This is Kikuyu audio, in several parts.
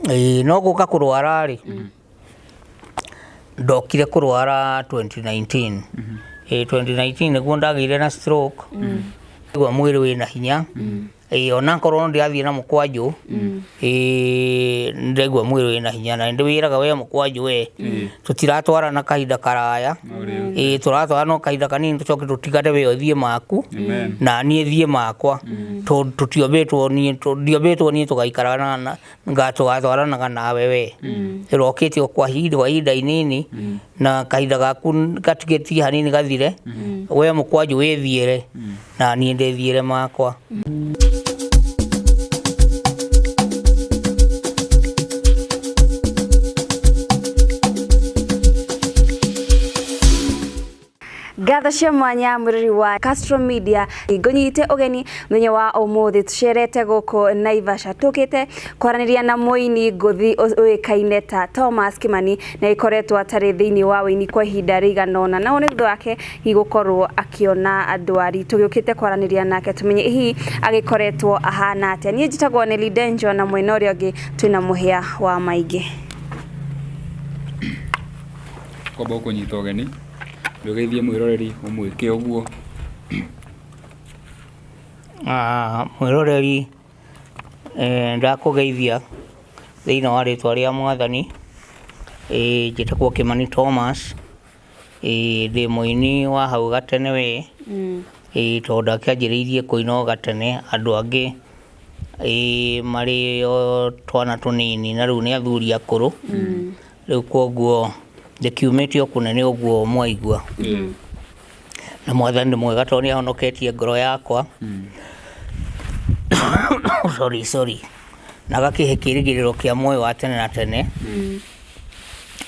Ĩĩ, no gũka kũrwara rĩ, ndokire kũrwara 2019. Ĩĩ, 2019 nĩguo ndagĩire na stroke. Ndaigua mwĩrĩ wĩna hinya. Ĩĩ, onakorwo no ndĩrathiĩ na mũkwanjũ, ĩĩ, nĩndaigua mwĩrĩ wĩna hinya na nĩndĩwĩraga we mũkwanjũ we, tũtiratwarana kahinda karaya, ĩĩ, tũratwarana no kahinda kanini tũcoke tũtigane we ũthiĩ maku na niĩ thiĩ makwa, tondũ tũtiombĩtwo niĩ, ndiombĩtwo niĩ tũgaikaraga na tũgatwaranaga nawe we. Ũrokĩte o kwa ihinda inini na kahinda gaku gatigĩtie hanini gathire, we mũkwanjũ wĩthiĩre na niĩ ndĩthiĩre makwa. Ngatho cia mwanya mwĩrori wa Castro Media, ngũnyite ũgeni mũthenya wa ũmũthĩ tũcerete gũkũ Naivasha, tũkĩte kwaranĩria na mũini ngũthi ũĩkaine ta Thomas Kimani, na ĩkoretwo atarĩ thĩinĩ wa ũini kwa ihinda rĩigana ũna, na ũũ nĩ thutha wake gũkorwo akĩona ndwari. Tũgĩũkĩte kwaranĩria nake tũmenye hihi agĩkoretwo ahana atĩa. Niĩ njĩtagwo Nelly Denjo na mwena ũrĩa ũngĩ twĩna mũhĩa wa maingĩ. Kwamba gũkũnyita ũgeni, ndũgeithie mwĩroreri ũmwĩke ũguo. Mwĩroreri ndakũgeithia thĩinĩ wa rĩtwa rĩa Mwathani, njĩtagwo Kĩmani Thomas, ndĩ mũini wa hau gatene we, tondũ ndakĩanjĩrĩirie kũina o gatene andũ angĩ marĩ o twana tũnini na rĩu nĩ athuri akũrũ. Rĩu kwoguo ndĩkiumĩte o kũnene ũguo mwaigua. Na Mwathani nĩ mwega tondũ nĩ ahonoketie ngoro yakwa. Sorry, sorry. Na agakĩhe kĩrĩgĩrĩro kĩa muoyo wa tene na tene.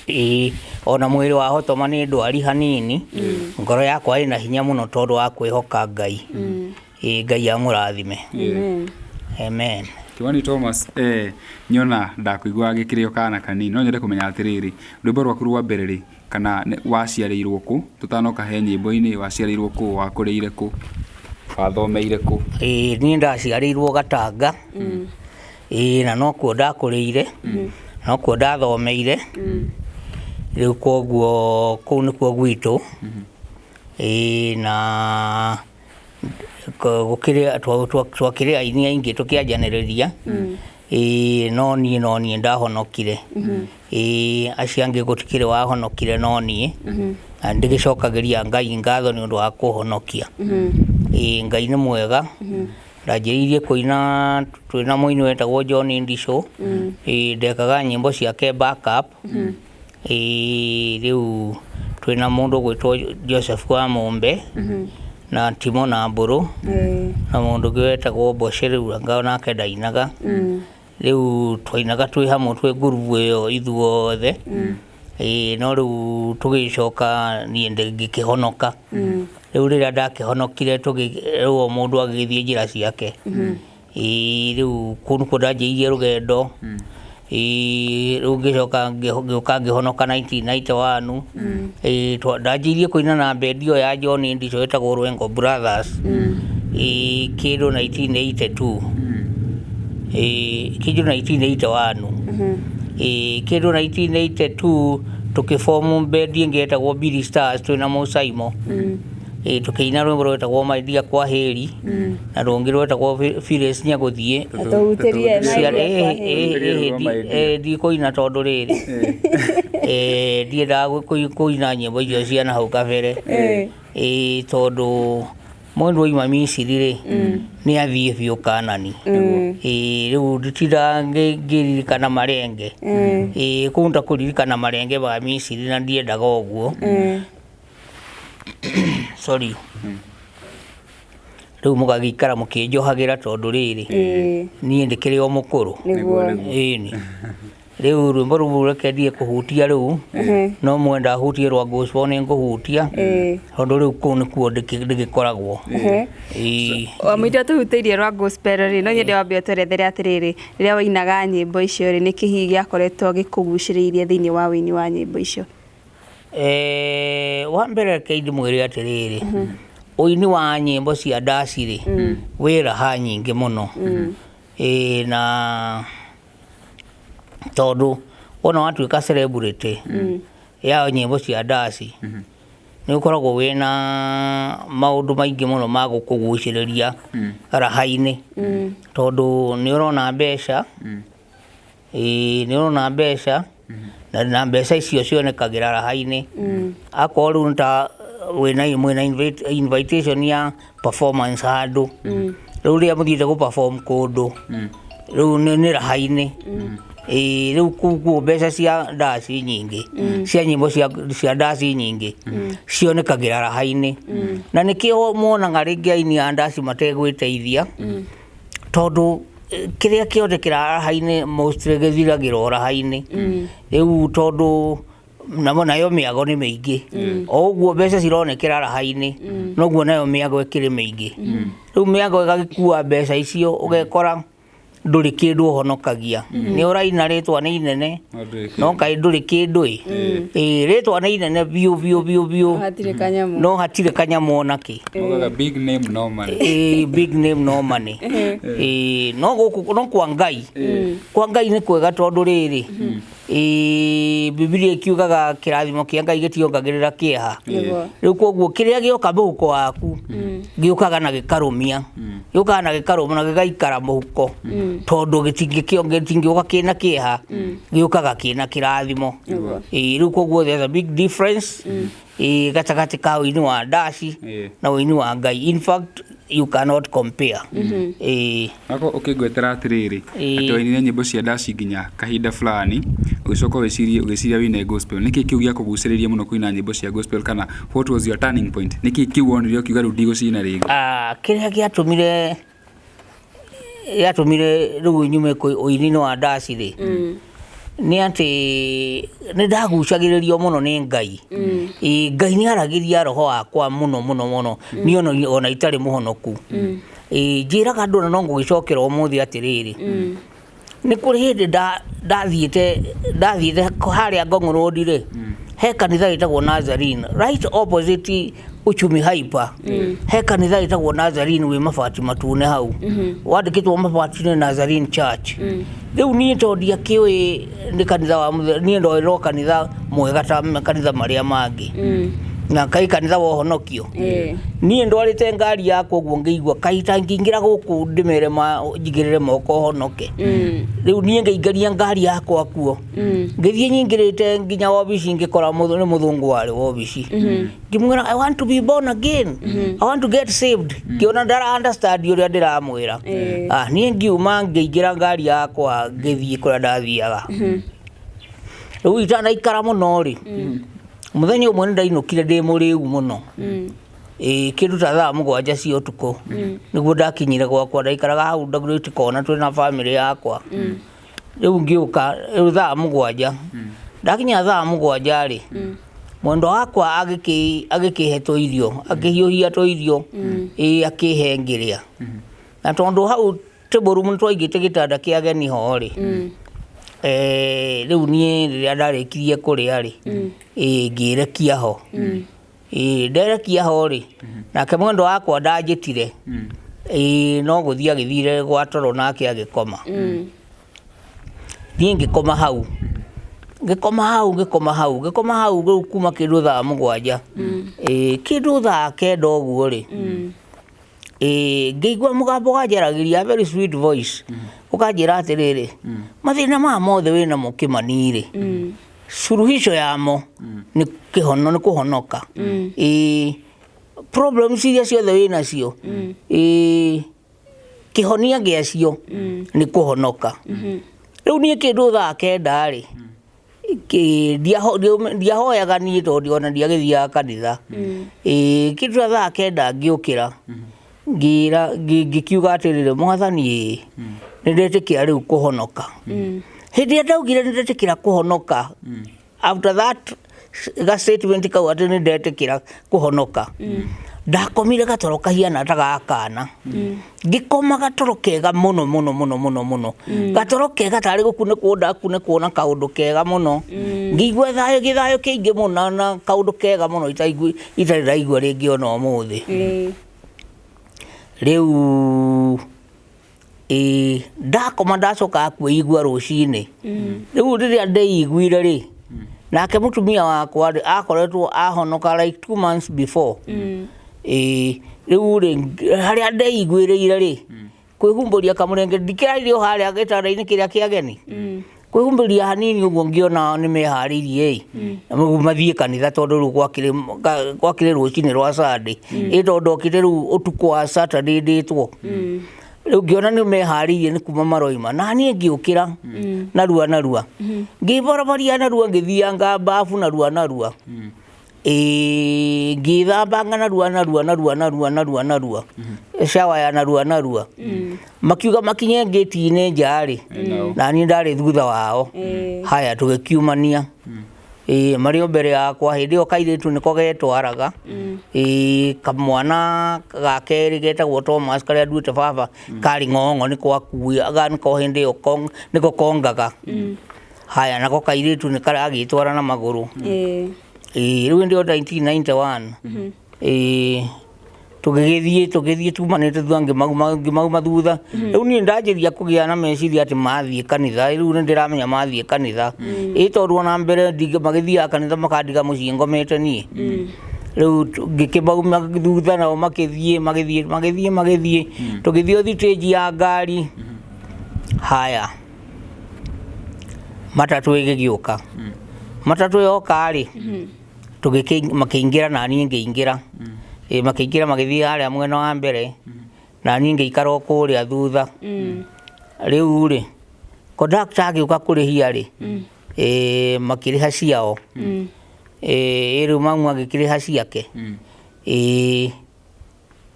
Ĩĩ, ona mwĩrĩ wahotoma nĩ ndwari hanini, ngoro yakwa ĩna hinya mũno tondũ wa kwĩhoka Ngai. Ĩĩ, Ngai amũrathime. Amen. Amen. Kĩmani Thomas, eh, nyona ndakũigua gĩkĩrĩ o kana kanini, no nyende kũmenya atĩrĩrĩ, rwĩmbo rwaku rwa mbere rĩ, kana waciarĩirwo kũ? Tũtanoka he nyĩmbo-inĩ, waciarĩirwo kũ, wakũrĩire kũ, wathomeire kũ? Ĩĩ niĩ ndaciarĩirwo Gatanga, ĩĩ na nokuo ndakũrĩire, nokuo ndathomeire, rĩu koguo kũu nĩkuo gwitũ, ĩĩ na gũkĩrĩ twakĩrĩ aini aingĩ tũkĩanjanĩrĩria, ĩĩ no niĩ no niĩ ndahonokire, ĩĩ acio angĩ gũtikĩrĩ wahonokire no niĩ, na nĩndĩgĩcokagĩria Ngai ngatho nĩ ũndũ wa kũhonokia. Ĩĩ Ngai nĩ mwega, ndanjĩrĩirie kũina twĩna mũini wetagwo John Ndicũ, ĩĩ ndekaga nyĩmbo ciake back up. Ĩĩ rĩu twĩna mũndũ ũgwĩtwo Joseph wa Mũmbe na Timo na Mbũrũ na mũndũ ũngĩ wetagwo Mboce rĩu anga onake ndainaga. Rĩu twainaga twĩ hamwe twĩ ngurubu ĩyo ithuothe. Ĩĩ no rĩu tũgĩcoka niĩ ngĩkĩhonoka. Rĩu rĩrĩa ndakĩhonokire rĩu o mũndũ agĩgĩthiĩ njĩra ciake. Ĩĩ rĩu kũu nĩkuo ndanjĩrĩirie rũgendo, ĩĩ rĩu ngĩcoka ngĩũka ngĩhonoka 1991, ĩĩ ndanjĩrĩirie kũina na mbendi ĩyo ya John Ndichu ĩtagwo Rwengo Brothers, ĩĩ kĩndũ 1982, ĩĩ kĩndũ 1981, ĩĩ kĩndũ 1982 tũkĩ form mbendi ĩngĩ yetagwo Billy Stars twĩna Mũcaimo. Ĩĩ tũkĩina rwĩmbo rwetagwo My Dear Kwaheri na rũngĩ rwetagwo Phyllis Nyagũthiĩ. Tũhutĩrie My Cia- Dear ĩĩ, Kwaheri. ĩĩ, ĩĩ, Rwa My Dear. Ndikũina tondũ rĩrĩ ndiendaga kũina nyĩmbo icio cia na hau kabere. Ĩĩ tondũ mũndũ oima Misiri rĩ nĩ athiĩ biũ Kanani. Ĩĩ rĩu nditindaga ngĩririkana marenge. Ĩĩ kũu nĩ ta kũririkana marenge ma Misiri na ndiendaga ũguo. Sorry. Rĩu mũgagĩikara mũkĩnjohagĩra tondũ rĩrĩ, niĩ ndĩkĩrĩ o mũkũrũ. Nĩguo. Ĩni. Rĩu rwĩmbo rũu reke ndige kũhutia rĩu, no mwenda hutie rwa gospel nĩ ngũhutia, tondũ rĩu kũu nĩkuo ndĩgĩkoragwo. Ĩĩ. Wamũira tũhutĩirie rwa gospel rĩ, no nyende wambe ũtwerethere atĩrĩrĩ, rĩrĩa wainaga nyĩmbo icio rĩ, nĩkĩ hihi gĩakoretwo gĩkũgucĩrĩirie thĩinĩ wa ũini wa nyĩmbo icio? Wa mbere rekei ndĩmwĩre atĩrĩrĩ, ũini wa nyĩmbo cia ndaci rĩ, wĩ raha nyingĩ mũno. Ĩĩ na Tondũ wona watuĩka celebrity ya nyĩmbo cia ndaci, nĩ ũkoragwo wĩna maũndũ maingĩ mũno ma gũkũgucĩrĩria raha-inĩ, tondũ nĩ ũrona mbeca. Ĩĩ, nĩ ũrona mbeca na mbeca icio cionekagĩra raha-inĩ. Akorwo rĩu nĩ ta wĩna mwĩna invitation ya performance handũ, rĩu rĩrĩa mũthiĩte gũ perform kũndũ, rĩu nĩ raha-inĩ. Ĩĩ, rĩu koguo mbeca cia ndaci nyingĩ, cia nyĩmbo cia ndaci nyingĩ cionekagĩra raha-inĩ. Na nĩkĩo muonaga rĩngĩ aini a ndaci mategwĩteithia, tondũ kĩrĩa kĩonekera raha-inĩ mostly gĩthiragĩra o raha-inĩ. Rĩu tondũ namo nayo mĩago nĩ mĩingĩ, o ũguo mbeca cironekera raha-inĩ, noguo nayo mĩago ĩkĩrĩ mĩingĩ. Rĩu mĩago ĩgagĩkua mbeca icio, ũgekora ndũrĩ kĩndũ ũhonokagia. Nĩ ũraina, rĩtwa nĩ inene, No ndũrĩ kĩndũ. No kaĩ ndũrĩ kĩndũ ĩ. Ĩĩ, rĩtwa nĩ inene biũ biũ biũ biũ, hatirĩ kanyamũ. No hatirĩ kanyamũ onakĩ. Maugaga big name no money. Ĩĩ, big name no money. Ĩĩ, no gũkũ no kwa Ngai, kwa Ngai nĩ kwega, tondũ rĩrĩ, ĩĩ, Bibilia ĩkiugaga kĩrathimo kĩa Ngai gĩtiongagĩrĩra kĩeha. Rĩu koguo kĩrĩa gĩoka mũhuko waku gĩũkaga na gĩkarũmia, gĩũkaga na gĩkarũma na gĩgaikara mũhuko, tondũ gĩtingĩũka kĩna kĩeha, gĩũkaga kĩna kĩrathimo. Ĩĩ, rĩu koguo there's a big difference, ĩĩ, gatagatĩ ka ũini wa ndaci na ũini wa Ngai. In fact, you cannot compare. Ĩĩ. Wako ũkĩngwetera atĩrĩrĩ, atĩ wainire nyĩmbo cia ndaci nginya kahinda fulani, ũgĩcoka ũgĩciria ũgĩciria wĩine gospel. Nĩkĩ kĩu gĩakũgucĩrĩirie mũno kũina nyĩmbo cia gospel, kana what was your turning point? Nĩkĩ kĩu wonire ũkiuga rĩu ndigũcina rĩngĩ? Ah, kĩrĩa gĩatũmire rĩu nyume ũini-inĩ wa ndaci rĩ, nĩ atĩ nĩ ndagucagĩrĩrio mũno nĩ Ngai. Ĩĩ, Ngai nĩ aragĩria roho wakwa mũno mũno mũno niĩ ona itarĩ mũhonoku. Ĩĩ, njĩraga andũ, na no ngũgĩcokera ũmũthĩ atĩrĩrĩ, nĩ kũrĩ hĩndĩ ndathiĩte harĩa Ngong Road rĩ, he kanitha wĩtagwo Nazarene, right opposite Uchumi Hyper. He kanitha wĩtagwo Nazarene wĩ mabati matune hau, wandĩkĩtwo mabati-inĩ Nazarene Church. Rĩu niĩ tondũ ndiakĩũĩ nĩ kanitha wa niĩ ndoĩ no kanitha mwega ta kanitha marĩa mangĩ, na kai kanitha wa ũhonokio. Niĩ ndwarĩte ngari yakwa ũguo, ngĩigua kaita ngĩingĩra gũkũ ndĩmere njigĩrĩre moko honoke. Rĩu niĩ ngĩingĩria ngari yakwa kuo, ngĩthiĩ nyingĩrĩte nginya wabici, ngĩkora nĩ mũthũngũ warĩ wabici. Ngĩmwĩra, "I want to be born again, I want to get saved." Ngĩona ndara understand ũrĩa ndĩramwĩra. Ah, niĩ ngiuma, ngĩingĩra ngari yakwa, ngĩthiĩ kũrĩa ndathiaga. Rĩu itanaikara mũno rĩ, mũthenya ũmwe nĩ ndainũkire ndĩ mũrĩu mũno. Ĩĩ, kĩndũ ta thaa 7 cia ũtukũ nĩguo ndakinyire gwakwa. Ndaikaraga hau Dagoretti Corner twĩna bamĩrĩ yakwa. Rĩu ngĩũka rĩu thaa 7, ndakinya thaa 7 rĩ, mwendwa wakwa agĩkĩhe tũirio, akĩhiũhia tũirio, ĩĩ, akĩhe ngĩrĩa. Na tondũ hau table room nĩ twaigĩte gĩtanda kĩa ageni ho rĩ, rĩu niĩ rĩrĩa ndarĩkirie kũrĩa rĩ, ĩĩ, ngĩrekia ho. Ĩĩ, nderekia ho rĩ, nake mwendwa wakwa ndanjĩtire. Ĩĩ, no gũthiĩ agĩthire gwa toro, nake agĩkoma. Niĩ ngĩkoma hau, ngĩkoma hau, ngĩkoma hau, ngĩkoma hau rĩu kuma kĩndũ thaa 7. Ĩĩ, kĩndũ thaa 9 ũguo rĩ, ĩĩ, ngĩigua mũgambo wanjaragĩria, a very sweet voice, ũkanjĩra atĩrĩrĩ, mathĩna maya mothe wĩnamo Kĩmani rĩ, suluhisho yamo nĩ kĩhono, nĩ kũhonoka. Ĩĩ, problems iria ciothe wĩnacio, ĩĩ, kĩhonia gĩacio nĩ kũhonoka. Rĩu niĩ kĩndũ thaa 9 rĩ, ndiahoyaga niĩ, tondũ ona ndiagĩthiaga kanitha. Ĩĩ, kĩndũ ta thaa 9 ngĩũkĩra, ngĩra, ngĩkiuga atĩrĩrĩ, Mwathani, ĩĩ, nĩ ndetĩkĩra rĩu kũhonoka. Hĩndĩ ĩrĩa ndaugire nĩ ndetĩkĩra kũhonoka, after that ga statement kau atĩ nĩ ndetĩkĩra kũhonoka, ndakomire gatoro kahiana ta ga kana. Ngĩkoma gatoro kega mũno mũno mũno mũno mũno, gatoro kega tarĩ gũkunĩkwo ndakunĩkwo na kaũndũ kega mũno. Ngĩigua thayũ, gĩthayũ kĩingĩ mũno na kaũndũ kega mũno itarĩ ndaigua rĩngĩ ona ũmũthĩ. Rĩu Ĩĩ, ndakoma ndacokaga kwĩigua rũcinĩ. Rĩu rĩrĩa ndeiguire rĩ, nake mũtumia wakwa rĩ, akoretwo ahonoka like 2 months before. Ĩĩ, rĩu rĩ, harĩa ndeiguĩrĩire rĩ, kwĩhumbũria kamũrenge ndikĩrarire o harĩa gĩtanda-inĩ kĩrĩa kĩa ageni. Kwĩhumbĩria hanini ũguo ngĩona nĩ meharĩirie ĩ, rĩu mathiĩ kanitha tondũ rĩu gwakĩrĩ rũcinĩ rwa Sunday. Ĩ tondũ ndokĩte rĩu ũtukũ wa Saturday ndĩtwo. Rĩu ngĩona nĩ meharĩirie nĩ kuma maroima na niĩ ngĩũkĩra narua narua. Ngĩbarabaria narua ngĩthianga babu narua narua. Ĩĩ ngĩthambanga narua narua narua narua narua narua. Shower ya narua narua. Makiuga makinye ngĩti-inĩ nja rĩ, Nao. na niĩ ndarĩ thutha wao. Haya tũgĩkiumania. Ĩĩ marĩ o mbere yakwa hĩndĩ ĩyo kairĩtu nĩko getwaraga. Ĩĩ kamwana ga kerĩ getagwo Thomas karĩa nduĩte baba karĩ ng'ong'o nĩko akuaga nĩko hĩndĩ ĩyo nĩko kongaga. Haya nako kairĩtu nĩ karagĩtwara na magũrũ. Ĩĩ rĩu hĩndĩ ĩyo 1991. Ĩĩ tũgĩgĩthiĩ tũgĩthiĩ tumanĩte thutha ngĩmauma thutha. Rĩu niĩ ndanjĩria kũgĩa na meciria atĩ mathiĩ kanitha, rĩu nĩ ndĩramenya mathiĩ kanitha. Ĩ tondũ ona mbere magĩthiaga kanitha makandiga mũciĩ ngomete niĩ. Rĩu ngĩkĩmauma thutha nao makĩthiĩ magĩthiĩ magĩthiĩ magĩthiĩ. Tũgĩthiĩ o thitĩnji ya ngari. Haya. Matatũ ĩgĩgĩũka. Matatũ yoka rĩ, makĩingĩra na niĩ ngĩingĩra. Ĩ makĩingĩra magĩthiĩ harĩa mwena wa mbere, na niĩ ngĩikara o kũrĩa thutha. Rĩu rĩ, conductor agĩũka kũrĩhia rĩ, makĩrĩha ciao. Ĩ rĩu mamu agĩkĩrĩha ciake. Ĩ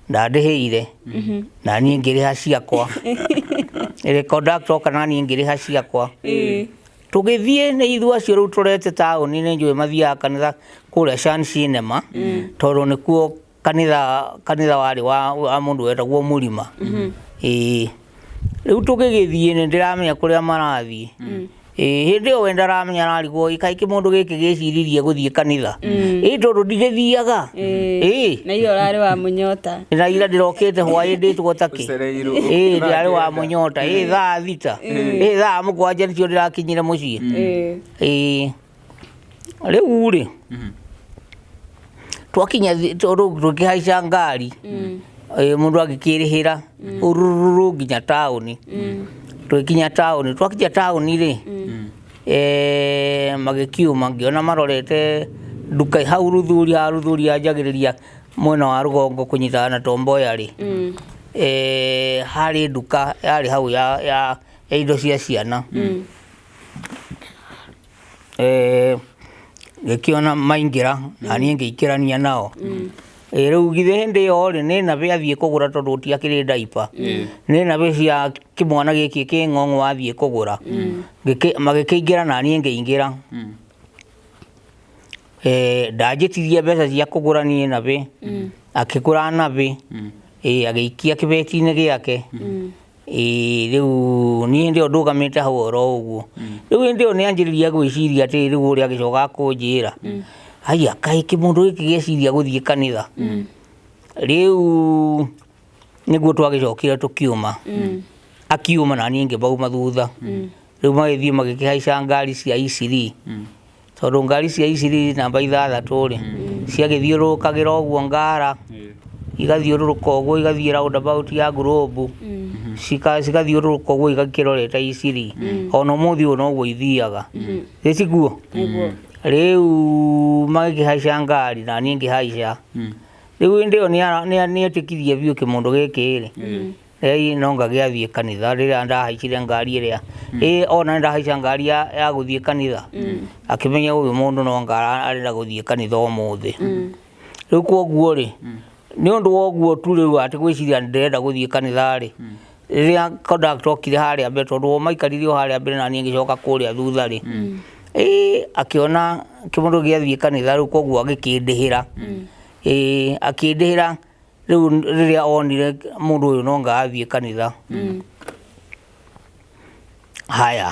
ndandĩhĩire na niĩ ngĩrĩha ciakwa. Ĩ conductor oka na niĩ ngĩrĩha ciakwa. Tũgĩthiĩ nĩ ithuĩ acio rĩu tũrete taũni nĩ njũĩ mathiaga kanitha kũrĩa Shan Cinema tondũ nĩkuo kanitha warĩ wa mũndũ wetagwo Mũrima. Ĩĩ. Rĩu tũgĩgĩthiĩ nĩ ndĩramenya kũrĩa marathiĩ. Ĩĩ hĩndĩ ĩyo we ndaramenya ararigwo ĩ kaĩ kĩmũndũ gĩkĩ gĩciririe gũthiĩ kanitha. Ĩ tondũ ndigĩthiaga. Ĩĩ. Na ira ũrarĩ wa mũnyota. Na ira ndĩrokĩte hwaĩ ndĩtwo takĩ. Ũcereirwo. Ĩĩ ndĩrarĩ wa mũnyota. Ĩĩ thaa 6. Ĩĩ thaa 7 nĩcio ndĩrakinyire mũciĩ. Ĩĩ. Rĩu rĩ, twakinya tondũ tũkĩhaica ngari, mũndũ agĩkĩrĩhĩra ũrũrũ nginya taũni. Tũgĩkinya taũni, twakinya taũni rĩ, magĩkiuma ngĩona marorete nduka hau Ruthuri, haha Ruthuri yanjagĩrĩria mwena wa rũgongo kũnyitana na Tom Mboya rĩ, harĩ nduka yarĩ hau ya indo cia ciana. Ngĩkĩona maingĩra na niĩ ngĩingĩrania nao. Rĩu githĩ hĩndĩ ĩyo rĩ, nĩ nabĩ athiĩ kũgũra tondũ gũtiakĩrĩ diaper. Nĩ nabĩ cia kĩmwana gĩkĩ kĩ ng'ong'o athiĩ kũgũra. Magĩkĩingĩra na niĩ ngĩingĩra. Ndanjĩtirie mbeca cia kũgũra niĩ nabĩ, akĩgũra nabĩ, agĩikia kĩbeti-inĩ gĩake. Ĩĩ rĩu niĩ hĩndĩ ĩyo ndũgamĩte hau oro ũguo. Rĩu hĩndĩ ĩyo nĩ anjĩrĩria gwĩciria atĩrĩrĩ rĩu ũrĩa agĩcoka kũnjĩra, haiya kaĩ kĩmũndũ gĩkĩ gĩeciria gũthiĩ kanitha. Rĩu nĩguo twagĩcokire tũkiuma, akiuma na niĩ ngĩmauma thutha. Rĩu magĩthiĩ magĩkĩhaica ngari cia Eastleigh. Tondũ ngari cia Eastleigh namba 6 rĩ, ciagĩthiũrũrũkagĩra ũguo Ngara, igathiũrũrũka ũguo igathiĩ roundabout ya Globe, cigathiũrũrũka ũguo igakĩrorete Eastleigh. Ona ũmũthĩ ũyũ noguo ithiaga. Ĩ tiguo? Rĩu magĩkĩhaica ngari na niĩ ngĩhaica. Rĩu hĩndĩ ĩyo nĩetĩkirie biũ kĩmũndũ gĩkĩ rĩ, Ĩĩ no ngagĩathiĩ kanitha rĩrĩa ndahaicire ngari ĩrĩa ĩĩ ona nĩ ndahaica ngari ya gũthiĩ kanitha akĩmenya ũyũ mũndũ no anga arenda gũthiĩ kanitha ũmũthĩ. Rĩu koguo rĩ, nĩ ũndũ wa ũguo tu rĩu atĩ gwĩciria ndĩrenda gũthiĩ kanitha rĩ, rĩrĩa conductor okire harĩa mbere tondũ o maikarire o harĩa mbere na niĩ ngĩcoka kũrĩa thutha rĩ, ĩĩ akĩona kĩmũndũ gĩathiĩ kanitha rĩu koguo agĩkĩndĩhĩra. Ĩĩ akĩndĩhĩra. Rĩu rĩrĩa onire mũndũ ũyũ no anga athiĩ kanitha, haya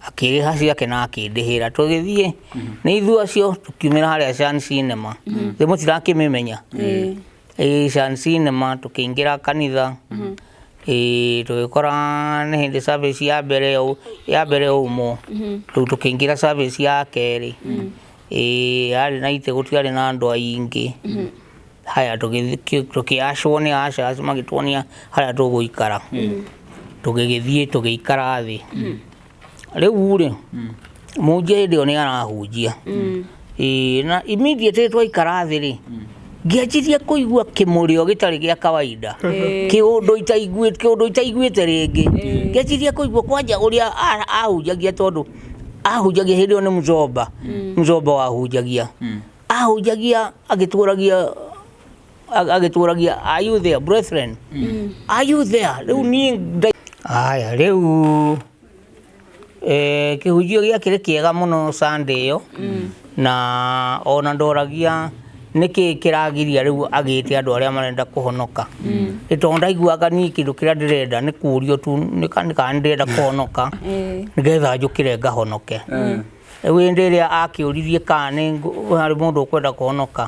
akĩrĩha ciake na akĩndĩhĩra. Tũgĩthiĩ nĩ ithuĩ acio tũkiumĩra harĩa Shan Cinema, rĩu mũtirakĩmĩmenya? Ĩĩ Shan Cinema tũkĩingĩra kanitha. Ĩĩ tũgĩkora nĩ hĩndĩ service ya mbere ya mbere yaumwo, rĩu tũkĩingĩra service ya kerĩ. Ĩĩ yarĩ na itĩ gũtiarĩ na andũ aingĩ. Haya tũkĩacwo nĩ ushers magĩtuonia harĩa tũgũikara. Tũgĩgĩthiĩ tũgĩikara thĩ. Rĩu rĩ, mũhunjia hĩndĩ ĩyo nĩ arahunjia. Ĩĩ na immediately twaikara thĩ rĩ, ngĩanjirie kũigua kĩmũrĩo gĩtarĩ gĩa kawaida. Kĩũndũ itaiguĩte, kĩũndũ itaiguĩte rĩngĩ. Ngĩanjirie kũigua kwanja ũrĩa ahunjagia tondũ ahunjagia hĩndĩ ĩyo nĩ mũcomba, mũcomba wahunjagia. Ahunjagia agĩtũragia agĩtũragia are you there brethren? Are you there? Rĩu niĩ Aya rĩu kĩhunjio gĩakĩrĩ kĩega mũno Sunday ĩyo na ona ndoragia nĩkĩ kĩragiria rĩu agĩte andũ arĩa marenda kũhonoka. Nĩ tondũ ndaiguaga niĩ kĩndũ kĩrĩa ndĩrenda nĩ kũrio tu nĩ kana nĩ ndĩrenda kũhonoka nĩgetha njũkĩre ngahonoke. Rĩu hĩndĩ ĩrĩa akĩũririe kana nĩ harĩ mũndũ ũkwenda kũhonoka,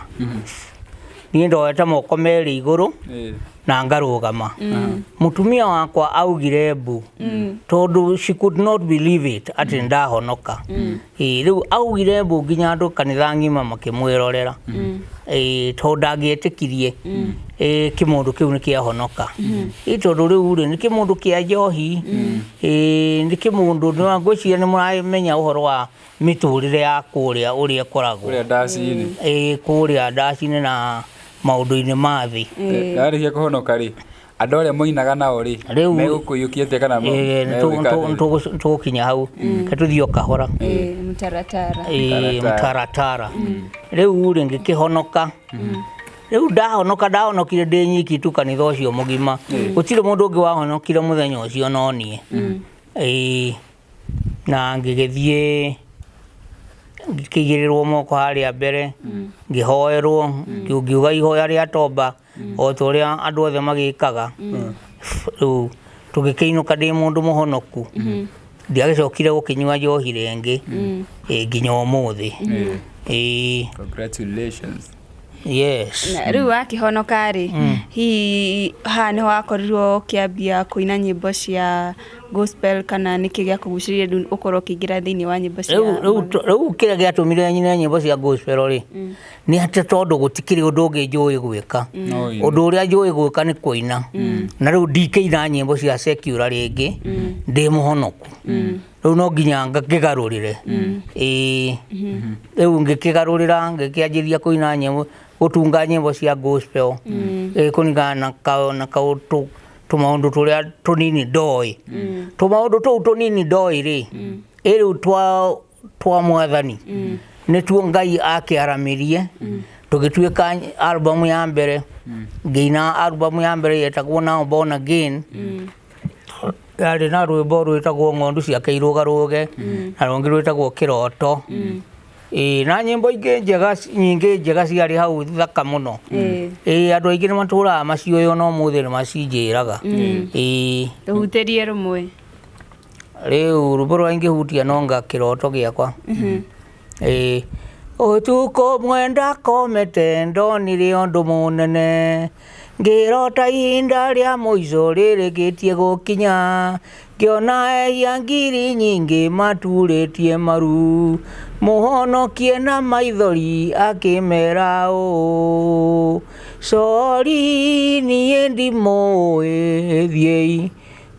niĩ ndoete moko merĩ igũrũ na ngarũgama. Mũtumia wakwa augire mbu tondũ she could not believe it atĩ nĩndahonoka. Ĩĩ rĩu augire mbu nginya andũ kanitha ng'ima makĩmwĩrorera. Ĩĩ tondũ ndangĩetĩkirie kĩmũndũ kĩu nĩ kĩahonoka. Ĩĩ tondũ rĩu rĩ nĩ kĩmũndũ kĩa njohi, ĩĩ nĩ kĩmũndũ ngwĩciria nĩ mũramenya ũhoro wa mĩtũrĩre ya kũrĩa ũrĩa ĩkoragwo. Kũrĩa ndaci-inĩ. Ĩĩ kũrĩa ndaci-inĩ na maũndũ-inĩ ma thĩ. Warĩkia kũhonoka rĩ, andũ arĩa mũinaga nao rĩ, Rĩu megũkũiyũkia atĩa kana ĩĩ megwĩka atĩa? tũgũkinya hau, reke tũthiĩ o kahora. Ĩĩ mũtaratara. Ĩĩ mũtaratara. Rĩu rĩ ngĩkĩhonoka, rĩu ndahonoka ndahonokire ndĩ nyiki tu kanitha ũcio mũgima, gũtirĩ mũndũ ũngĩ wahonokire mũthenya ũcio no niĩ. Ĩĩ na ngĩgĩthiĩ ngĩkĩigĩrĩrwo moko harĩa mbere, ngĩhoerwo, ngiuga ihoya rĩa toba o ta ũrĩa andũ othe magĩkaga. Rĩu tũgĩkĩinũka ndĩ mũndũ mũhonoku, ndiagĩcokire gũkĩnyua njohi rĩngĩ nginya ũmũthĩ. Ĩĩ. Congratulations. Yes. Na rĩu wakĩhonoka rĩ, hihi haha nĩho wakorirwo ũkĩambia kũina nyĩmbo cia gospel kana nĩkĩ gĩakũgucĩrĩirie rĩu ũkorwo ũkĩingĩra thĩinĩ wa nyĩmbo cia Rĩu rĩu rĩu kĩrĩa gĩatũmire nyine nyĩmbo cia gospel rĩ, nĩ atĩ tondũ gũtikĩrĩ ũndũ ũngĩ njũĩ gwĩka. No ine. Ũndũ ũrĩa njũĩ gwĩka nĩ kũina. Na rĩu ndingĩina nyĩmbo cia secular rĩngĩ ndĩ mũhonoku. Rĩu no nginya ngĩgarũrĩre. Ĩĩ. Rĩu ngĩkĩgarũrĩra ngĩkĩanjĩria kũina nyĩmbo, gũtunga nyĩmbo cia gospel. Ĩĩ kũringana na na kaũndũ tũmaũndũ tũrĩa tũnini ndoĩ. Tũmaũndũ tũu tũnini ndoĩ rĩ, ĩ rĩu twa twa mwathani nĩtuo Ngai akĩaramirie tũgĩtuĩka album ya mbere, ngĩina album ya mbere yetagwo Now Born Again. Yarĩ na rwĩmbo rwĩtagwo ng'ondu ciake irũgarũge, na rũngĩ rwĩtagwo kĩroto. Ĩĩ na nyĩmbo ingĩ njega nyingĩ njega ciarĩ hau thaka mũno. Ĩĩ andũ aingĩ nĩ matũraga maciũĩ ona ũmũthĩ nĩ macinjĩraga. Ĩĩ. Tũhutĩrie rũmwe. Rĩu rwĩmbo rũrĩa ingĩhutia no anga kĩroto gĩakwa. Ĩĩ. Ũtukũ ũmwe ndakomete ndonire ũndũ mũnene, ngĩrota ihinda rĩa mũico rĩrĩkĩtie gũkinya, ngĩona ehia ngiri nyingĩ maturĩtie maru, mũhonokie na maithori akĩmera ũũ, sorry niĩ ndimũĩ thiĩi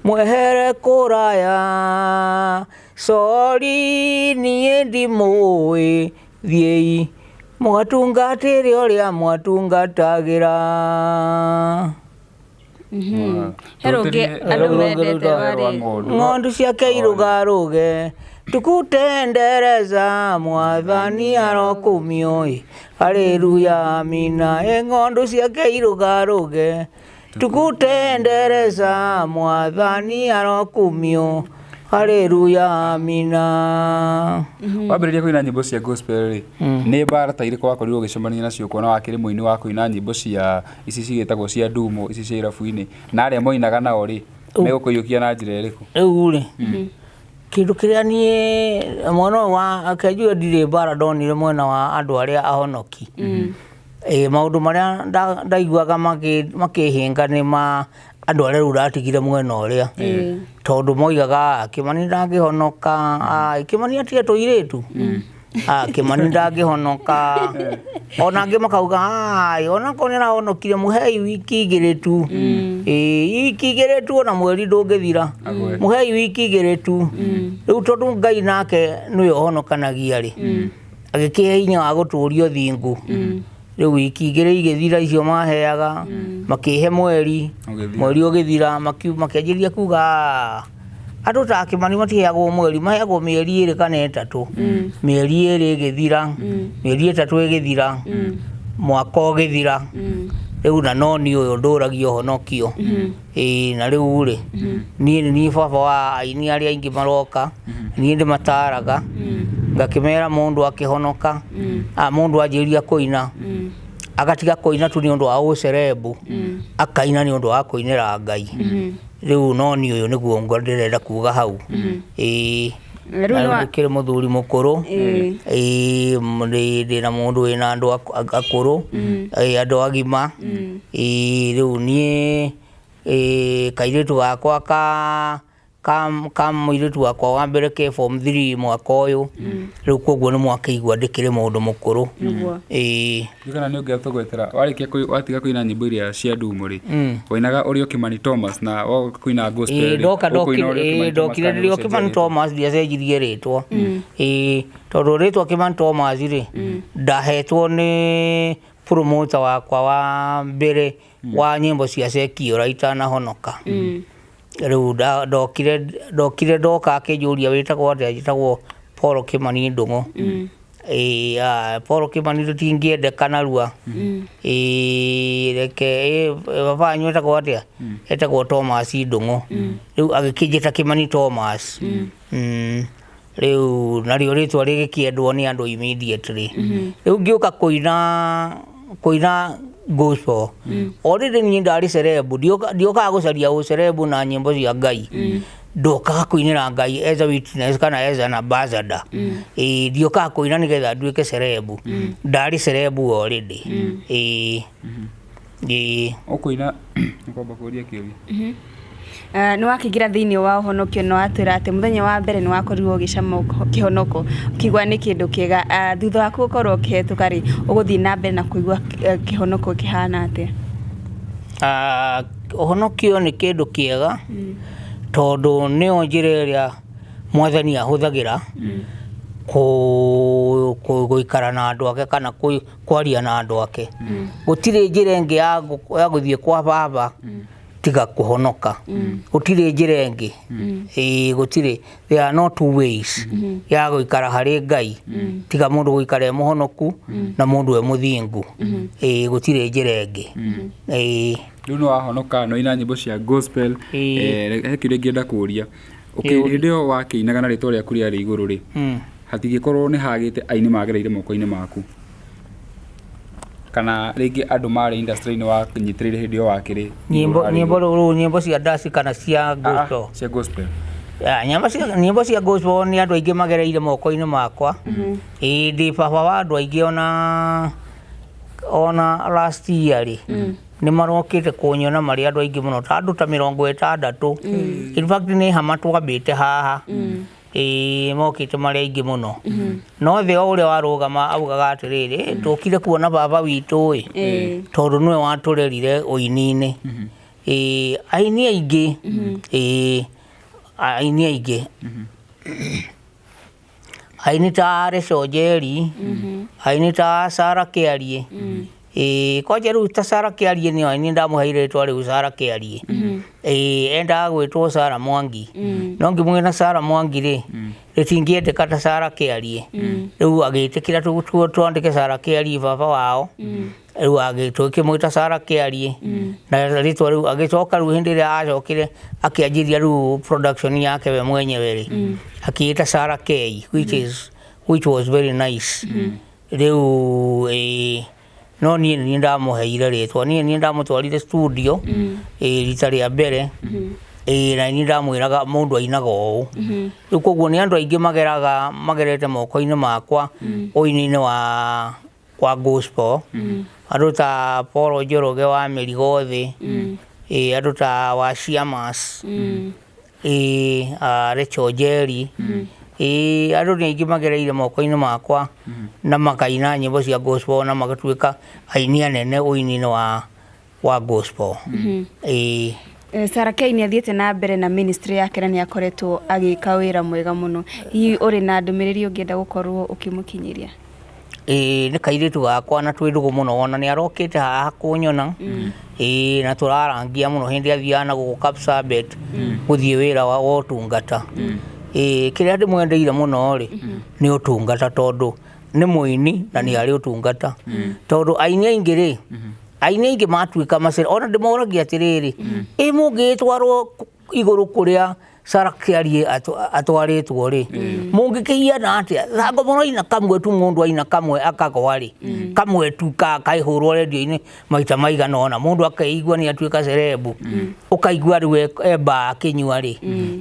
mwehere kũraya, sorry niĩ ndimũĩ thiĩi mũgatungatĩre ũrĩa mwatungatagĩra. He rũngĩ andũ mendete warĩ Ng'ondu ciake irũgarũge tukutendereza mwathani arokumio ĩ haleluya amina. Ĩ ng'ondu ciake irũgarũge tukutendereza mwathani arokumio haleluya amina. Wambĩrĩria kũina nyĩmbo cia gospel rĩ, nĩ mbara ta irĩkũ wakorirwo ũgĩcemania nacio kuona wakĩrĩ mũini wa kũina nyĩmbo cia ici cigĩtagwo cia ndumo ici cia irabu-inĩ, na arĩa moinaga nao rĩ, megũkũiyũkia na njĩra ĩrĩkũ? Rĩu rĩ, kĩndũ kĩrĩa niĩ mwena ũyũ wa reke njuge ndirĩ mbara ndonire mwena wa andũ arĩa ahonoki. Ĩĩ maũndũ marĩa ndaiguaga makĩhĩnga nĩ ma Andũ arĩa rĩu ndatigire mwena ũrĩa, tondũ moigaga, "Ah, Kĩmani ndangĩhonoka, ah, Kĩmani atige tũirĩtu, ah, Kĩmani ndangĩhonoka." Ona angĩ makauga, "Ai, onakorwo nĩ arahonokire, mũhei wiki 2 tu. Ĩĩ, wiki 2 tu, ona mweri ndũngĩthira. Agwe. Mũhei wiki 2 tu." Rĩu tondũ Ngai nake nĩwe ũhonokanagia rĩ, agĩkĩhe hinya wa gũtũria ũthingu. Rĩu wiki 2 igĩthira, icio maheaga makĩhe mweri. Ũgĩthira. Mweri ũgĩthira, makĩanjĩrĩria kuga, "Ah, andũ ta Kĩmani matiheagwo mweri, maheagwo mĩeri 2 kana 3." Mĩeri 2 ĩgĩthira, mĩeri 3 ĩgĩthira, mwaka ũgĩthira. Rĩu na no niĩ ũyũ ndũragia ũhonokio. Ĩĩ, na rĩu rĩ, niĩ nĩ niĩ baba wa aini arĩa aingĩ maroka, niĩ ndĩmataraga, ngakĩmera mũndũ akĩhonoka, mũndũ anjĩrĩria kũina, agatiga kũina tu nĩ ũndũ wa ũcerebu, akaina nĩ ũndũ wa kũinĩra Ngai. Rĩu no niĩ ũyũ nĩguo ndĩrenda kuga hau. Ĩĩ. Rĩu Na nĩ wa- ndĩkĩrĩ mũthuri mũkũrũ. Ĩĩ, ndĩ na mũndũ wĩna andũ akũrũ, ĩĩ, andũ agima. Ĩĩ, rĩu niĩ, ĩĩ, kairĩtu gakwa ka mũirĩtu wakwa wa mbere ke form 3 mwaka ũyũ. Rĩu koguo nĩ mwakĩigua ndĩkĩrĩ mũndũ mũkũrũ. Nĩguo. Ĩĩ. Ndiũĩ kana nĩ ũngĩatũgwetera warĩkia watiga kũina nyĩmbo iria cia ndumo rĩ, wainaga ũrĩ o Kĩmani Thomas, na woka kũina gospel Ĩĩ, rĩ, ndoka ũkũina ũrĩ o ndokire, Kĩmani ĩĩ, Thomas ndokire kana ndĩ o nĩ Kĩmani ũcenjetie? Thomas, ndiacenjirie rĩtwa. Ĩĩ, tondũ rĩtwa Kĩmani Thomas rĩ, ndahetwo nĩ promoter wakwa wa mbere wa nyĩmbo cia secular itanahonoka. Rĩu ndokire ndoka akĩnjũria, "Wĩtagwo atĩa?" "Njĩtagwo Paul Kĩmani Ndũng'ũ." Ĩĩ, "Ah, Paul Kĩmani tũtingĩendeka narua. Ĩĩ, reke ĩĩ, baba wanyu etagwo atĩa?" "Etagwo Thomas Ndũng'ũ." Rĩu agĩkĩnjĩta Kĩmani Thomas. Rĩu narĩo rĩtwa rĩgĩkĩendwo nĩ andũ immediately. Rĩu ngĩũka kũina gospel, already niĩ ndarĩ celeb, ndiokaga gũcaria ũceleb na nyĩmbo cia Ngai, ndokaga kũinĩra Ngai as a witness kana as an ambassador. Ĩĩ, ndiokaga kũina nĩgetha nduĩke celeb, ndarĩ celeb already. Ĩĩ, ĩĩ. Ũkũina, ngwamba kũria kĩũria. Nĩ wakĩingĩra thĩinĩ wa ũhonokio na watwĩra atĩ mũthenya wa mbere nĩ wakorirwo ũgĩcama kĩhonoko, ũkĩigua nĩ kĩndũ kĩega. Thutha waku gũkorwo ũkĩhetũka rĩ, ũgũthiĩ na mbere na kũigua kĩhonoko kĩhana atĩa? Ah, ũhonokio nĩ kĩndũ kĩega, tondũ nĩyo njĩra ĩrĩa Mwathani ahũthagĩra gũikara na andũ ake kana kwaria na andũ ake. Gũtirĩ njĩra ĩngĩ ya gũthiĩ kwa Baba tiga kũhonoka, gũtirĩ njĩra ĩngĩ. Ĩĩ, gũtirĩ, there are no two ways ya gũikara harĩ Ngai tiga mũndũ gũikara e mũhonoku na mũndũ e mũthingu. Ĩĩ, gũtirĩ njĩra ĩngĩ. Ĩĩ. Rĩu nĩ wahonoka, nĩ waina nyĩmbo cia gospel. Ĩĩ. He kĩũria ingĩenda kũria. Hĩndĩ ĩyo wakĩinaga na rĩtwa rĩaku rĩarĩ igũrũ rĩ, hatingĩkorwo nĩ hagĩte aini magereire moko-inĩ maku, kana rĩngĩ andũ marĩ industry-inĩ wanyitĩrĩire hĩndĩ ĩyo wakĩrĩ Nyĩmbo igũrũ harĩ nyĩmbo igũrũ? Rĩu nyĩmbo cia ndaci kana cia gospel? Cia gospel. Ya, nyĩmbo cia gospel nĩ andũ aingĩ magereire moko-inĩ makwa. Ĩĩ, ndĩ baba wa andũ aingĩ, ona last year rĩ, nĩ marokĩte kũnyona marĩ andũ aingĩ mũno, ta andũ ta 60. In fact, nĩ hama twambĩte haha. Ĩĩ, mokĩte marĩ aingĩ mũno, no thĩ o ũrĩa warũgama augaga atĩrĩrĩ, "Ĩ, tũkire kuona baba witũ ĩ, tondũ nĩwe watũrerire ũini-inĩ." Ĩĩ, aini aingĩ, ĩĩ, aini aingĩ, aini ta Reco Njeri, aini ta Sara Kĩarie. Ĩĩ, kwanja rĩu ta Sara Kĩarie nĩyo niĩ ndamũheire rĩtwa rĩu Sara Kĩarie. Ĩĩ, endaga gwĩtwo Sara Mwangi, no ngĩmwĩra Sara Mwangi rĩ, rĩtingĩendeka ta Sara Kĩarie. Rĩu agĩtĩkĩra twandĩke Sara Kĩarie baba wao. Rĩu tũkĩmwĩta Sara Kĩarie na rĩtwa rĩu. Agĩcoka rĩu hĩndĩ ĩrĩa acokire akĩanjĩria rĩu production yake we mwenyewe rĩ, akĩĩta Sara K, which was very nice. Rĩu ĩĩ, no niĩ nĩ ndamũheire rĩtwa, niĩ nĩ ndamũtwarire studio, ĩĩ, rita rĩa mbere. Ĩĩ, na niĩ ndamwĩraga mũndũ ainaga ũũ. Rĩu koguo nĩ andũ aingĩ mageraga magerete moko-inĩ makwa ũini-inĩ wa gospel, andũ ta Paul Njoroge wa Mĩrigo Thĩ. Ĩĩ andũ ta Waciamas, ĩĩ Rachel Njeri, ĩĩ andũ nĩ aingĩ magereire moko-inĩ makwa na makaina nyĩmbo cia gospel na magatuĩka aini anene ũini-inĩ wa gospel. Ĩĩ. Sarah K nĩ athiĩte na mbere na ministry yake na nĩ akoretwo agĩka wĩra mwega mũno. Hihi ũrĩ na ndũmĩrĩri ũngĩenda gũkorwo ũkĩmũkinyĩria? Ĩĩ nĩ kairĩtu gakwa na twĩ ndũgũ mũno ona nĩ arokĩte haha kũnyona. Ĩĩ na tũrarangia mũno hĩndĩ athiaga na gũkũ Kapsabet gũthiĩ wĩra wa ũtungata. Ĩĩ kĩrĩa ndĩmwendeire mũno rĩ nĩ ũtungata tondũ nĩ mũini na nĩ arĩ ũtungata. Tondũ aini aingĩ rĩ, aini aingĩ matuĩka macere ona ndĩmoragia atĩrĩrĩ, ĩ mũngĩgĩtwarwo igũrũ kũrĩa Sarah Kĩarie atwarĩtwo rĩ, mũngĩkĩhiana atĩa? Thango mũraina kamwe tu mũndũ aina kamwe akagwa rĩ, kamwe tu kaihũrwo redio-inĩ maita maigana ũna, mũndũ akeigua nĩ atuĩka cerebu, ũkaigua rĩu e mbaa akĩnyua rĩ,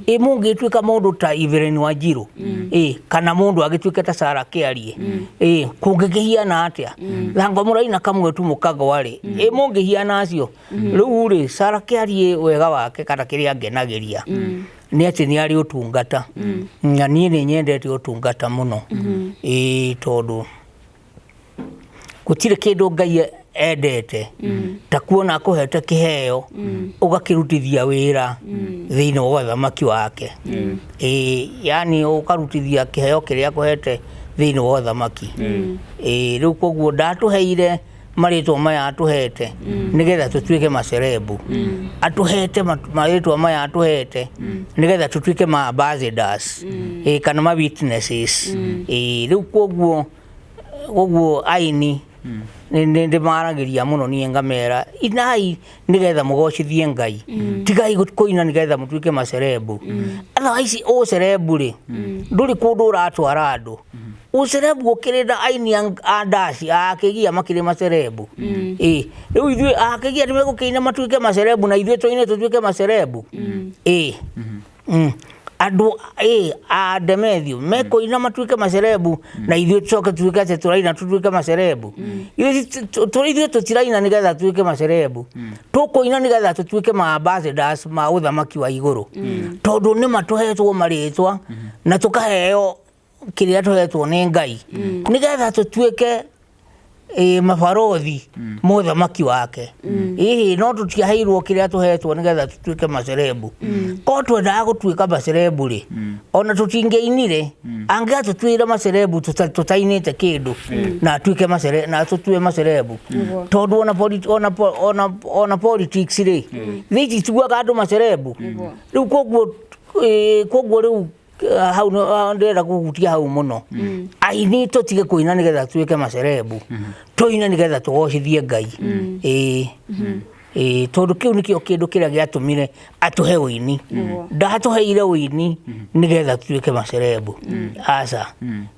ĩ mũngĩtuĩka mũndũ ta Evelyn Wanjiru, ĩ kana mũndũ agĩtuĩke ta Sarah Kĩarie, ĩ kũngĩkĩhiana atĩa? Thango mũraina kamwe tu mũkagwa rĩ, ĩ mũngĩhiana acio? Rĩu rĩ, Sarah Kĩarie wega wake kana kĩrĩa angenagĩria nĩ atĩ nĩ arĩ ũtungata, na niĩ nĩ nyendete ũtungata mũno. Ĩĩ tondũ gũtirĩ kĩndũ Ngai endete ta kuona akũhete kĩheo ũgakĩrutithia wĩra thĩinĩ wa ũthamaki wake. Ĩĩ yani ũkarutithia kĩheo kĩrĩa akũhete thĩinĩ wa ũthamaki. Ĩĩ rĩu koguo ndatũheire marĩtwa maya atũhete nĩgetha tũtuĩke macerebu. Atũhete marĩtwa maya atũhete nĩgetha tũtuĩke ma ambassadors, ĩĩ kana ma witnesses. Ĩĩ rĩu koguo koguo aini nĩ ndĩmaragĩria mũno niĩ ngamera inai nĩgetha mũgocithie Ngai, tigai kũina nĩgetha mũtuĩke macerebu. Otherwise ũcerebu rĩ ndũrĩ kũndũ ũratwara andũ. Ũcerebu ũkĩrĩ na aini a ndaci a kĩgia makĩrĩ macerebu. Ĩĩ rĩu ithuĩ a kĩgia nĩ megũkĩina matuĩke macerebu na ithuĩ tũine tũtuĩke macerebu. Ĩĩ andũ ĩĩ a Demethiũ mekũina matuĩke macerebu na ithuĩ tũcoke tuĩke atĩ tũraina tũtuĩke macerebu. Ithuĩ tũtiraina nĩgetha tuĩke macerebu, tũkũina nĩgetha tũtuĩke ma ambassadors ma ũthamaki wa igũrũ, tondũ nĩ matũhetwo marĩtwa na tũkaheo kĩrĩa tũhetwo nĩ Ngai nĩgetha tũtuĩke mabarothi ma ũthamaki wake. Ĩhĩ no tũtiaheirwo kĩrĩa tũhetwo nĩgetha tũtuĩke macerebu. Korwo twendaga gũtuĩka macerebu rĩ, ona tũtingĩainire, angĩatũtuĩire macerebu tũtainĩte kĩndũ na atuĩke macere na atũtue macerebu. Tondũ ona ona ona ona politics rĩ, thĩ itituaga andũ macerebu. Rĩu koguo koguo rĩu hau ndĩrenda kũhutia hau mũno. Aini tũtige kũina nĩgetha tuĩke macerebu, tũine nĩgetha tũgocithie Ngai. Ĩĩ ĩĩ tondũ kĩu nĩkĩo kĩndũ kĩrĩa gĩatũmire atũhe ũini. Ndatũheire ũini nĩgetha tuĩke macerebu, aca.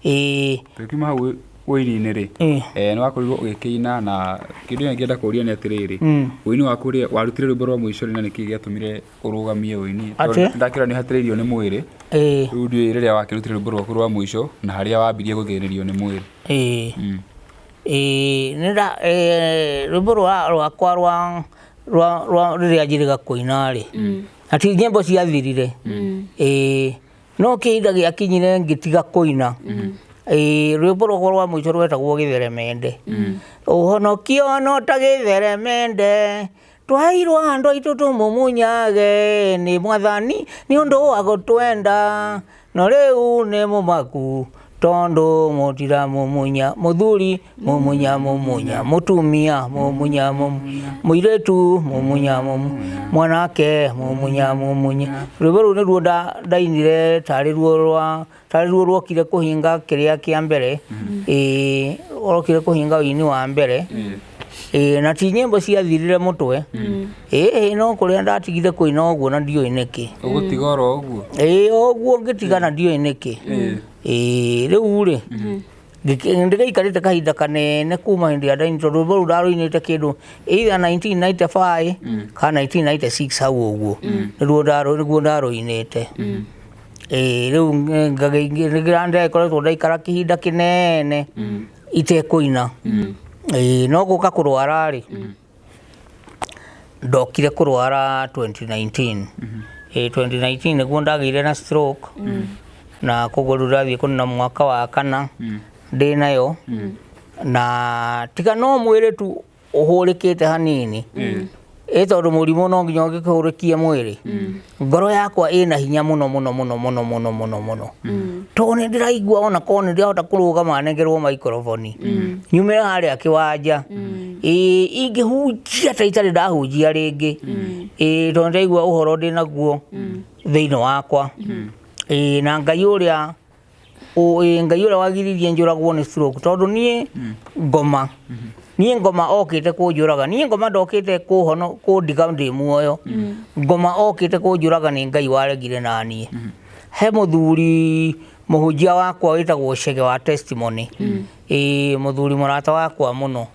Ĩĩ. Tũkiuma hau ũini-inĩ rĩ, nĩ wakorirwo ũgĩkĩina na kĩndũ kĩrĩa ingĩenda kũria nĩ atĩrĩrĩ, ũini waku rĩ, warutire rwĩmbo rwa mũico rĩ na nĩkĩ gĩatũmire ũrũgamie ũini? Atĩ? Ndakĩra nĩ ũhatĩrĩirio nĩ mwĩrĩ. Ĩĩ. Rĩu ndiũĩ rĩrĩa wakĩrutire rwĩmbo rwaku rwa mũico na harĩa wambirie gũthĩnĩrio nĩ mwĩrĩ. Ĩĩ. Ĩĩ nĩ nda rwĩmbo rwakwa rwa rwa rwa rĩrĩa njĩrĩga kũina rĩ, na ti nyĩmbo ciathirire. Ĩĩ no kĩhinda gĩakinyire ngĩtiga kũina. Ĩĩ rwĩmbo rwakwa rwa mũico rwetagwo gĩtheremende. Ũhonokio no ta gĩtheremende, twaheirwo andũ aitũ tũmumunyage nĩ Mwathani nĩ ũndũ wa gũtwenda, no rĩu nĩ mũmaku tondũ mũtiramumunya. Mũthuri mumunya mumunya, mũtumia mumunya mumunya, mũirĩtu mumunya mumunya, mwanake mumunya mumunya. Rwĩmbo rũu nĩruo ndainire tarĩ ruo rwa tarĩ ruo rwokire kũhinga kĩrĩa kĩa mbere. Ĩĩ rwokire kũhinga ũini wa mbere. Ĩĩ na ti nyĩmbo ciathirire mũtwe. Ĩĩ no kũrĩa ndatigire kũina ũguo na ndiũĩ nĩkĩ. Ũgũtiga oro ũguo? Ĩĩ o ũguo ngĩtiga na ndiũĩ nĩkĩ. Ĩĩ rĩu rĩ, ndĩgĩikarĩte kahinda kanene kuma hĩndĩ ĩrĩa ndainire, tondũ rwĩmbo rũu ndarũinĩte kĩndũ either 1995 kana 1996 hau ũguo, nĩruo ndarũinĩte. Ĩĩ rĩu nĩndĩrakoretwo ndaikara kĩhinda kĩnene itekũina. Ĩĩ no gũka kũrwara rĩ, Ndokire kũrwara 2019. Ĩ 2019 nĩguo ndagĩire na stroke, na koguo rĩu ndathiĩ kũnina mwaka wa kana ndĩ nayo, na tiga no mwĩrĩ tu ũhũrĩkĩte hanini, ĩ tondũ mũrimũ no nginya ũngĩkĩhũrĩkie mwĩrĩ. Ngoro yakwa ĩna hinya mũno mũno mũno mũno mũno mũno mũno, tondũ nĩ ndĩraigua ona korwo nĩ ndĩrahota kũrũgama nengerwo microphone nyumĩre harĩa kĩwanja, ĩ ingĩhunjia ta itarĩ ndahunjia rĩngĩ, ĩ tondũ ndĩraigua ũhoro ndĩnaguo thĩinĩ wakwa. Ĩ na Ngai ũrĩa ĩ Ngai ũrĩa wagiririe njũragwo nĩ stroke, tondũ niĩ ngoma, niĩ ngoma okĩte kũnjũraga, niĩ ngoma ndokĩte kũhono kũndiga ndĩ muoyo, ngoma okĩte kũnjũraga, nĩ Ngai waregire naniĩ. He mũthuri mũhunjia wakwa wĩtagwo Chege wa Testimony, ĩ mũthuri mũrata wakwa mũno,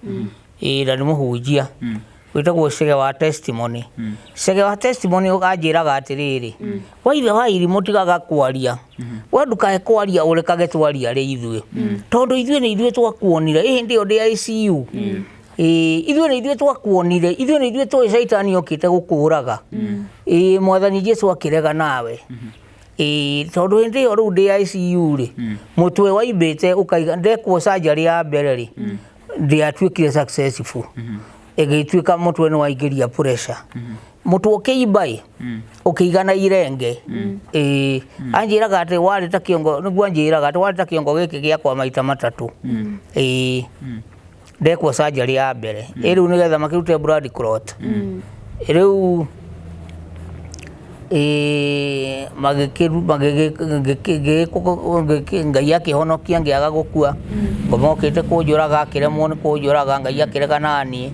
ĩ na nĩ mũhunjia wĩtagwo Chege wa Testimony. Chege wa Testimony anjĩraga atĩrĩrĩ, waithe wa irimũ, tigaga kwaria, we ndukae kwaria, ũrekage twaria rĩ ithuĩ, tondũ ithuĩ nĩ ithuĩ twakuonire ĩ hĩndĩ ĩyo ndĩ ICU. Ĩ ithuĩ nĩ ithuĩ twakuonire, ithuĩ nĩ ithuĩ tũĩ caitani okĩte gũkũraga, ĩ Mwathani Jesu akĩrega nawe. Ĩ tondũ hĩndĩ ĩyo rĩu ndĩ ICU rĩ, mũtwe waimbĩte ũkaiga ndekwo surgery ya mbere rĩ, ndĩatuĩkire successful, ĩgĩtuĩka mũtwe nĩ waingĩria pressure, mũtwe ũkĩimba ĩ ũkĩigana irenge. Ĩ anjĩraga atĩ warĩ ta kĩongo, nĩguo anjĩraga atĩ warĩ ta kĩongo gĩkĩ gĩakwa maita matatũ. Ĩ ndekwo surgery ya mbere, ĩ rĩu nĩgetha makĩrute blood clot, rĩu ĩ magĩkĩru magĩgĩkwo, Ngai akĩhonokia ngĩaga gũkua. Ngoma okĩte kũnjũraga, akĩremwo nĩ kũnjũraga, Ngai akĩrega naniĩ.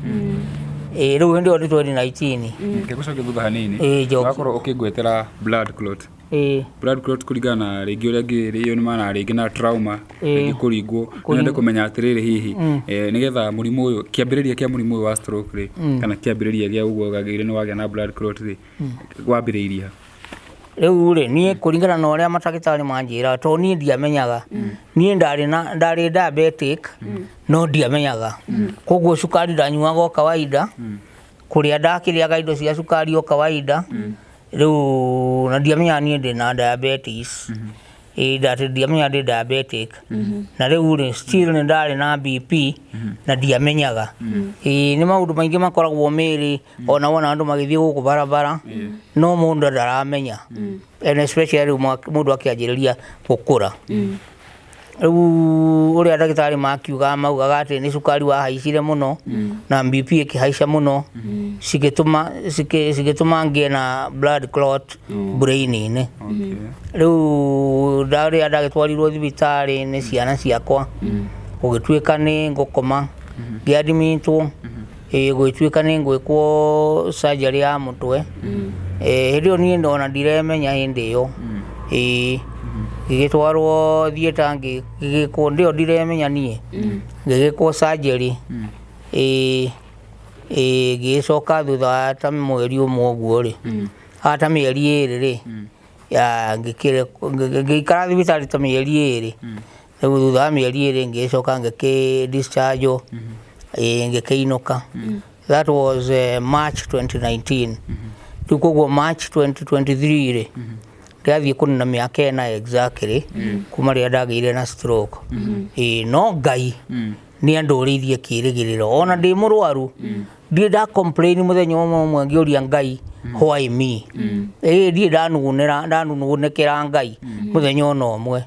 Ĩ rĩu hĩndĩ ĩyo nĩ 2019. Reke ngũcokie thutha hanini. Ĩ, njoki. Wakorwo ũkĩngwetera blood clot. Blood clot, kũringana na rĩngĩ ũrĩa ngĩrĩ, ĩyo nĩ maana rĩngĩ na trauma, rĩngĩ kũringwo. No nyende kũmenya atĩrĩrĩ, hihi nĩgetha mũrimũ ũyũ, kĩambĩrĩria kĩa mũrimũ ũyũ wa stroke rĩ, kana kĩambĩrĩria gĩa ũguo wagĩrĩire nĩ wagĩa na blood clot rĩ, wambĩrĩirie ha? Rĩu rĩ, niĩ kũringana na ũrĩa matagĩtarĩ manjĩraga, tondũ niĩ ndiamenyaga, niĩ ndarĩ na ndarĩ diabetic no ndiamenyaga, koguo cukari ndanyuaga o kawaida, kũrĩa ndakĩrĩaga indo cia cukari o kawaida rĩu, na ndiamenyaga niĩ ndĩna diabetes, ĩ ndatĩ ndiamenyaga ndĩ diabetic. Na rĩu rĩ, still nĩ ndarĩ na BP na ndiamenyaga. Ĩ nĩ maũndũ maingĩ makoragwo mĩĩrĩ, ona wona andũ magĩthiĩ gũkũ barabara no mũndũ ndaramenya, and especially rĩu mũndũ akĩanjĩrĩria gũkũra. Rĩu ũrĩa ndagĩtarĩ makiugaga, maugaga atĩ nĩ cukari wahaicire mũno na BP ĩkĩhaica mũno, cigĩtũma cigĩtũma ngĩe na blood clot brain-inĩ. Rĩu rĩrĩa ndagĩtwarirwo thibitarĩ nĩ ciana ciakwa, gũgĩtuĩka nĩ ngũkoma, ngĩadmitwo, ĩ gũgĩtuĩka nĩ ngwĩkwo surgery ya mũtwe. Hĩndĩ ĩyo niĩ ona ndiremenya hĩndĩ ĩyo. Ĩ ngĩgĩtwarwo theatre, ngĩgĩkwo, hĩndĩ ĩyo ndiremenya niĩ, ngĩgĩkwo surgery. Ĩ ĩ ngĩgĩcoka thutha wa ta mweri ũmwe ũguo rĩ, ta mĩeri 2 rĩ, ya ngĩikara thibitarĩ ta mĩeri 2. Rĩu thutha wa mĩeri 2 ngĩgĩcoka ngĩkĩ discharge, ĩ ngĩkĩinũka. That was March 2019. Rĩu koguo March 2023 rĩ, ndĩrathiĩ kũnina mĩaka 4 exactly kuma rĩrĩa ndagĩire na stroke. Ĩ no Ngai nĩ andũrĩirie kĩrĩgĩrĩro, ona ndĩ mũrwaru ndirĩ nda complain mũthenya ũmwe ũmwe ngĩũria Ngai why me. Ĩ ndirĩ ndanugunĩra, ndanugunĩkĩra Ngai mũthenya ona ũmwe.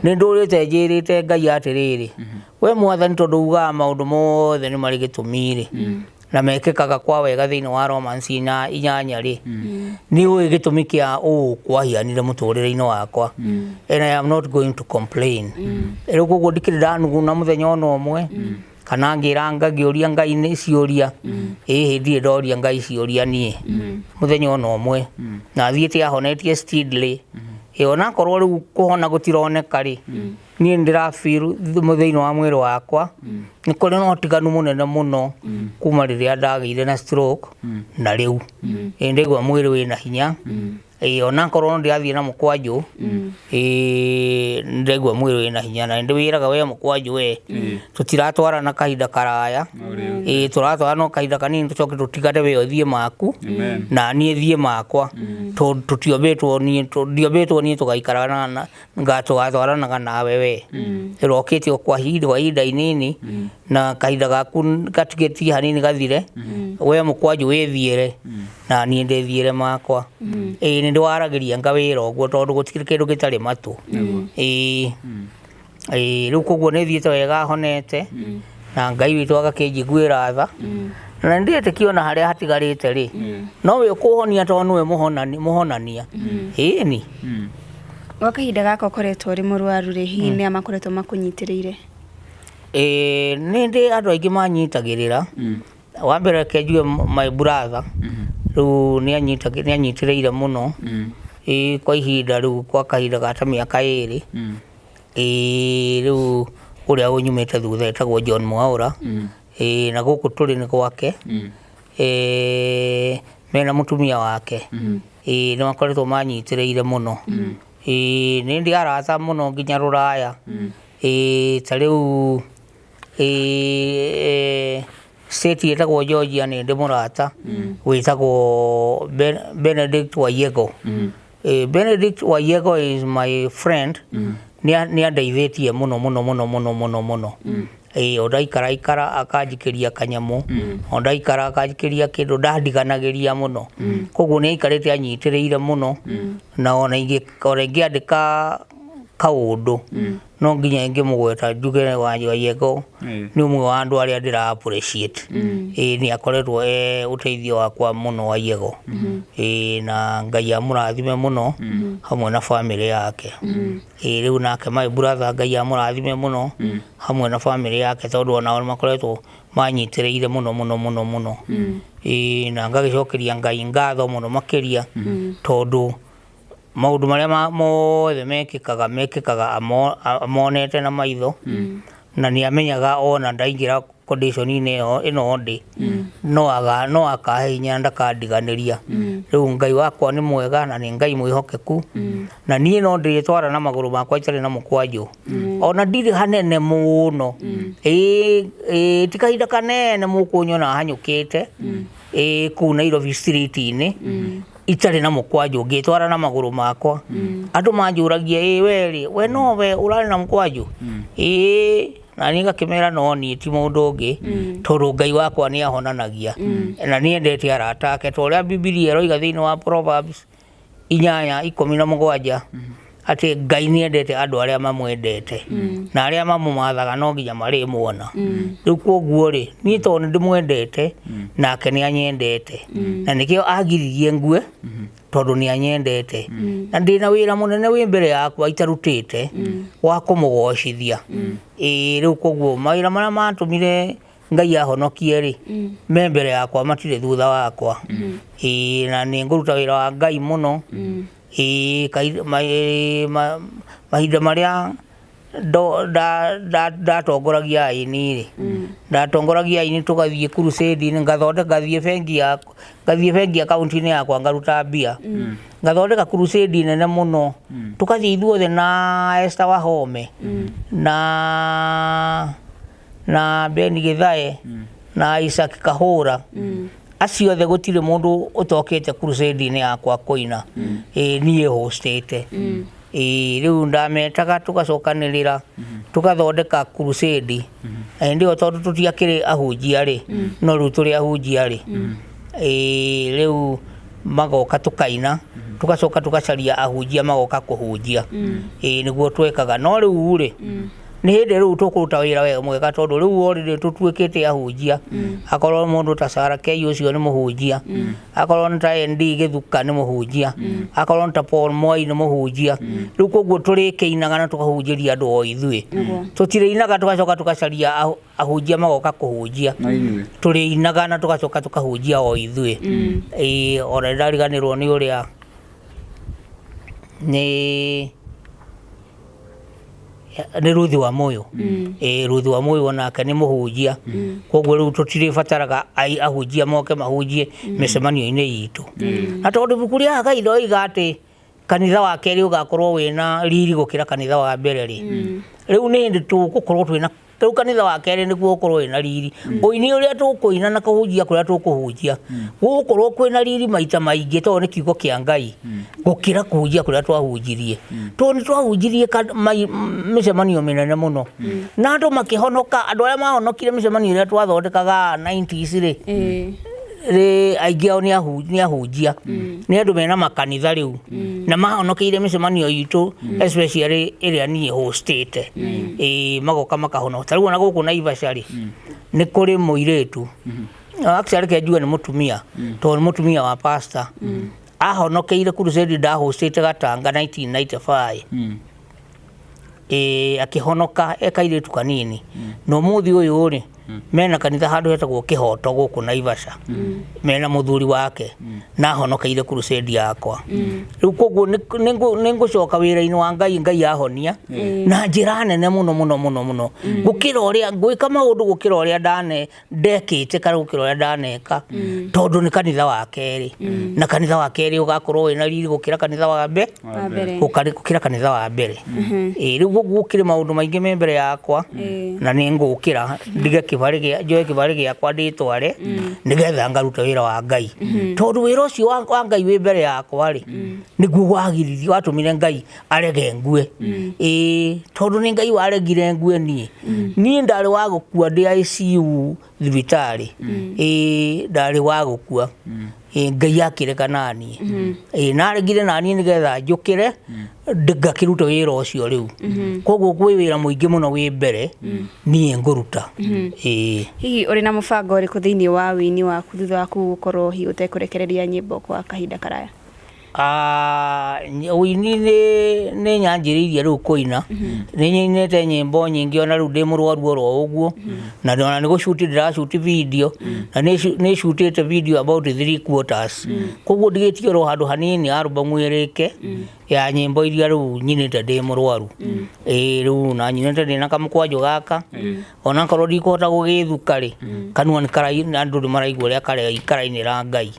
Nĩ ndũrĩte njĩrĩte Ngai atĩrĩrĩ, we Mwathani, tondũ ugaga maũndũ mothe nĩ marĩ gĩtũmi rĩ, na mekĩkaga kwa wega thĩinĩ wa Romans 8 rĩ, nĩ ũĩ gĩtũmi kĩa ũũ kwahianire mũtũrĩre-inĩ wakwa, and I am not going to complain. Rĩu koguo ndikĩrĩ ndanuguna mũthenya ona ũmwe, kana ngĩra ngĩũria Ngai nĩ ciũria. Ĩhĩ, ndirĩ ndoria Ngai ciũria niĩ mũthenya ona ũmwe, na thiĩte ahonetie steadily. Ĩ onakorwo rĩu kũhona gũtironeka rĩ, niĩ nĩ ndĩra feel thĩinĩ wa mwĩrĩ wakwa nĩ kũrĩ na ũtiganu mũnene mũno kuma rĩrĩa ndagĩire na stroke na rĩu. Ĩ ndaigua mwĩrĩ wĩna hinya. Ĩĩ onakorwo no ndĩrathiĩ na mũkwanjũ, ĩĩ nĩndĩraigua mwĩrĩ wĩna hinya na nĩndĩwĩraga we mũkwanjũ we, tũtiratwarana kahinda karaya, ĩĩ tũratwarana o kahinda kanini tũcoke tũtigane we ũthiĩ maku na niĩ thiĩ makwa, tondũ tũtiombĩtwo niĩ ndiombĩtwo niĩ tũgaikaraga na tũgatwaranaga nawe we, ũrokĩte o kwa ihinda inini na kahinda gaku gatigĩtie hanini gathire, we mũkwanjũ wĩthiĩre na niĩ ndĩthiĩre makwa. Ĩĩ nĩ ndĩwaragĩria ngawĩra ũguo tondũ gũtirĩ kĩndũ gĩtarĩ matũ. Ĩĩ ĩĩ rĩu koguo nĩ thiĩte wega honete na Ngai witũ agakĩnjiguĩra tha na nĩ ndĩretĩkia ona harĩa hatigarĩte rĩ, nowe ũkũhonia tondũ nĩwe mũhonania. Ĩni. Gwa kahinda gaka ũkoretwo ũrĩ mũrwaru rĩ, hihi nĩa makoretwo makũnyitĩrĩire? Ĩĩ nĩ ndĩ andũ aingĩ manyitagĩrĩra. Wa mbere reke njuge my brother, rĩu nĩ anyitĩrĩire mũno ĩĩ kwa ihinda rĩu gwa kahinda ga ta mĩaka ĩrĩ. Ĩĩ rĩu ũrĩa ũnyumĩte thutha etagwo John Mwaũra, ĩĩ na gũkũ tũrĩ nĩ gwake. Mena mũtumia wake. Ĩĩ nĩ makoretwo manyitĩrĩire mũno. Ĩĩ nĩ ndĩ arata mũno nginya rũraya. Ĩĩ ta rĩu state ĩtagwo Georgia nĩ ndĩ mũrata wĩtagwo Benedict Waiego. Benedict Waiego is my friend. Nĩ andeithĩtie mũno mũno mũno mũno mũno mũno. Ĩĩ o ndaikara ikara akanjikĩria kanyamũ, o ndaikara akanjikĩria kĩndũ, ndandiganagĩria mũno. Koguo nĩ aikarĩte anyitĩrĩire mũno, na ona ingĩandĩka kaũndũ, no nginya ingĩmũgweta njuge Waiego nĩ ũmwe wa andũ arĩa ndĩra appreciate. Ĩĩ nĩ akoretwo e ũteithio wakwa mũno Waiego. Ĩĩ na Ngai amũrathime mũno hamwe na bamĩrĩ yake. Ĩĩ rĩu nake my brother Ngai amũrathime mũno hamwe na bamĩrĩ yake tondũ onao nĩ makoretwo manyitĩrĩire mũno mũno mũno mũno. Ĩĩ na ngagĩcokeria Ngai ngatho mũno makĩria tondũ maũndũ marĩa mothe mekĩkaga mekĩkaga amonete na maitho na nĩ amenyaga ona ndaingĩra condition-inĩ ĩyo ĩno ndĩ no akahe hinya na ndakandiganĩria. Rĩu Ngai wakwa nĩ mwega na nĩ Ngai mwĩhokeku na niĩ no ndĩrĩtwara na magũrũ makwa itarĩ na mũkwanjũ. Ona ndirĩ hanene mũno, ĩĩ ti kahinda kanene mũkũnyona hanyũkĩte ĩĩ kũu Nairobi street-inĩ itarĩ na mũkwanjũ ngĩtwara na magũrũ makwa. Andũ manjũragia ĩĩ we rĩ, we nowe ũrarĩ na mũkwanjũ? Ĩĩ na niĩ ngakĩmera no niĩ ti mũndũ ũngĩ tondũ Ngai wakwa nĩ ahonanagia na nĩ endete arata ake ta ũrĩa Bibilia ĩroiga thĩinĩ wa Proverbs 8:17 atĩ Ngai nĩ endete andũ arĩa mamwendete na arĩa mamũmathaga no nginya marĩmuona. Rĩu koguo rĩ, niĩ tondũ nĩ ndĩmwendete nake nĩ anyendete na nĩkĩo agiririe ngue tondũ nĩ anyendete na ndĩna wĩra mũnene wĩ mbere yakwa itarutĩte wa kũmũgocithia. Ĩĩ rĩu koguo mawĩra marĩa matũmire Ngai ahonokie rĩ, me mbere yakwa matirĩ thutha wakwa. Ĩĩ na nĩ ngũruta wĩra wa Ngai mũno. Ĩĩ mahinda marĩa ndatongoragia aini rĩ, ndatongoragia aini tũgathiĩ crusade-inĩ ngathondeka ngathiĩ bengi yakwa, ngathiĩ bengi akaunti-inĩ yakwa ngaruta mbia, ngathondeka crusade nene mũno, tũgathiĩ ithuothe na Esther Wahome na Ben Githae na Isaac Kahũra, acio othe gũtirĩ mũndũ ũtokĩte crusade-inĩ yakwa kũina, ĩĩ niĩ hostĩte. Ĩĩ rĩu ndametaga tũgacokanĩrĩra tũgathondeka crusade, na hĩndĩ ĩyo tondũ tũtiakĩrĩ ahunjia rĩ, no rĩu tũrĩ ahunjia rĩ, ĩĩ rĩu magoka tũkaina, tũgacoka tũgacaria ahunjia magoka kũhunjia, ĩĩ nĩguo twekaga. No rĩu rĩ, nĩ hĩndĩ rĩu tũkũruta wĩra wega mwega tondũ rĩu already tũtuĩkĩte ahunjia. Akorwo mũndũ ta Sarah K ũcio nĩ mũhunjia, akorwo nĩ ta ND Gĩthuka nĩ mũhunjia, akorwo nĩ ta Paul Mwai nĩ mũhunjia. Rĩu koguo tũrĩkĩinaga na tũkahunjĩria andũ o ithuĩ. Tũtirĩinaga tũgacoka tũgacaria ahunjia magoka kũhunjia. No inyuĩ. Tũrĩinaga na tũgacoka tũkahunjia o ithuĩ. Ĩĩ ona nĩndariganĩrwo nĩ ũrĩa nĩ Nĩ Ruthi wa Moyo. Ĩĩ, Ruthi wa Moyo onake nĩ mũhunjia, koguo rĩu tũtirĩbataraga ahunjia moke mahunjie mĩcemanio-inĩ itũ, na tondũ ibuku rĩa Hagai rĩroiga atĩ kanitha wa kerĩ ũgakorwo wĩna riri gũkĩra kanitha wa mbere rĩ, rĩu nĩ hĩndĩ tũgũkorwo twĩna rĩu kanitha wa kerĩ nĩguo ũkorwo wĩna riri. Ũini ũrĩa tũkũina na kũhunjia kũrĩa tũkũhunjia gũgũkorwo kwĩna riri maita maingĩ, tondũ nĩ kiugo kĩa Ngai, gũkĩra kũhunjia kũrĩa twahunjirie, tondũ nĩ twahunjirie mĩcemanio mĩnene mũno na andũ makĩhonoka. Andũ arĩa mahonokire mĩcemanio ĩrĩa twathondekaga 90s rĩ, rĩ aingĩ ao nĩ ahunjia, nĩ andũ mena makanitha rĩu, na mahonokeire mĩcemanio itũ, especially ĩrĩa niĩ hostĩte. Ĩĩ, magoka makahonoka. Ta rĩu ona gũkũ Naivasha rĩ, nĩ kũrĩ mũirĩtu, actually reke njuge nĩ mũtumia, tondũ nĩ mũtumia wa pastor, ahonokeire crusade ndahostĩte Gatanga 1995. Ĩĩ, akĩhonoka e kairĩtu kanini, na ũmũthĩ ũyũ rĩ, mena kanitha handũ hetagwo Kĩhoto gũkũ Naivasha, mena mũthuri wake, na ahonokeire crusade yakwa. Rĩu koguo nĩ ngũcoka wĩra-inĩ wa Ngai, Ngai ahonia na njĩra nene mũno mũno mũno mũno, gũkĩra ũrĩa ngwĩka maũndũ, gũkĩra ũrĩa ndane ndekĩte kana gũkĩra ũrĩa ndaneka, tondũ nĩ kanitha wa kerĩ, na kanitha wa kerĩ ũgakorwo wĩna riri gũkĩra kanitha wa wa mbere. Gũkĩra kanitha wa mbere. Ĩĩ, rĩu gũkĩrĩ maũndũ maingĩ me mbere yakwa, na nĩ ngũkĩra ndige kĩbarĩ gĩa njoe kĩbarĩ gĩakwa ndĩtware, nĩgetha ngarute wĩra wa Ngai, tondũ wĩra ũcio wa Ngai wĩ mbere yakwa rĩ, nĩguo wagiririe watũmire Ngai arege ngue. Ĩĩ, tondũ nĩ Ngai waregire ngue. Niĩ ndarĩ wa gũkua ndĩ ICU thibitarĩ. Ĩĩ, ndarĩ wa gũkua. Ĩĩ, Ngai akĩreka naniĩ. Ĩĩ, naregire naniĩ nĩgetha njũkĩre ngakĩrute wĩra ũcio rĩu. Koguo kwĩ wĩra mũingĩ mũno wĩ mbere niĩ ngũruta. Ĩĩ. Hihi ũrĩ na mũbango ũrĩkũ thĩinĩ wa wĩini waku thutha waku gũkorwo hihi ũtekũrekereria nyĩmbo kwa kahinda karaya? Ũini nĩ nyanjĩrĩirie rĩu kũina, nĩ nyinĩte nyĩmbo nyingĩ ona rĩu ndĩ mũrwaru oro ũguo, na ona nĩ gũcuti ndĩracuti video, na nĩ cutĩte video about 3/4, koguo ndigĩtie oro handũ hanini album ĩrĩke ya nyĩmbo iria rĩu nyinĩte ndĩ mũrwaru. Ĩĩ, rĩu na nyinĩte ndĩna kamũkwanjũ gaka, onakorwo ndikũhota gũgĩthuka rĩ, kanua nĩ karaina, andũ nĩ maraigua ũrĩa karainĩra Ngai.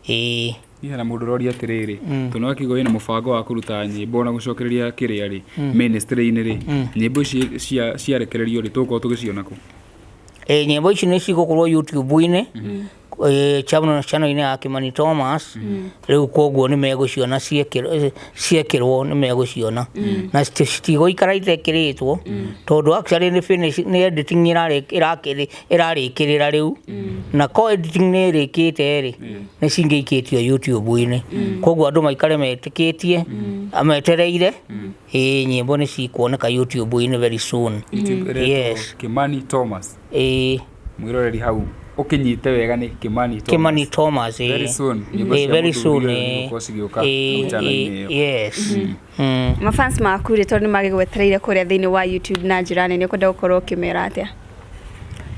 Ĩĩ. Niĩ hena mũndũ ũroria atĩrĩrĩ, tondũ nĩwakiuga wĩna mũbango wa kũruta nyĩmbo na gũcokereria kĩrĩa rĩ, ministry-inĩ rĩ, nyĩmbo ici ciarekererio rĩ, tũgũkorwo tũgĩciona kũ? Ĩĩ, nyĩmbo ici nĩ cigũkorwo YouTube-inĩ, channel-inĩ ya Kĩmani Thomas. Rĩu koguo nĩ megũciona ciekĩrwo, nĩ megũciona na citigũikara itekĩrĩtwo, tondũ actually nĩ finish, nĩ editing ĩrarĩkĩrĩra rĩu, na ko editing nĩ ĩrĩkĩte rĩ, nĩ cingĩikĩtio YouTube-inĩ. Koguo andũ maikare metĩkĩtie, metereire, ĩĩ, nyĩmbo nĩ cikuoneka YouTube-inĩ very soon. YouTube ĩretwo Yes. Kimani Thomas. Ĩĩ. Mwĩroreri hau ũkĩnyite wega nĩ Kimani Thomas. Kimani Thomas, ĩĩ. Very soon nyĩmbo cia very mũthuri soon, ũyũ ĩĩ. nĩigũkorwo cigĩũka Ĩĩ, hau channel-inĩ ĩĩ, ĩyo. Yes. Mafans maku rĩ, tondũ nĩ magĩgwetereire kũrĩa thĩinĩ wa YouTube na njĩra nene, ũkwenda gũkorwo ũkĩmera atĩa?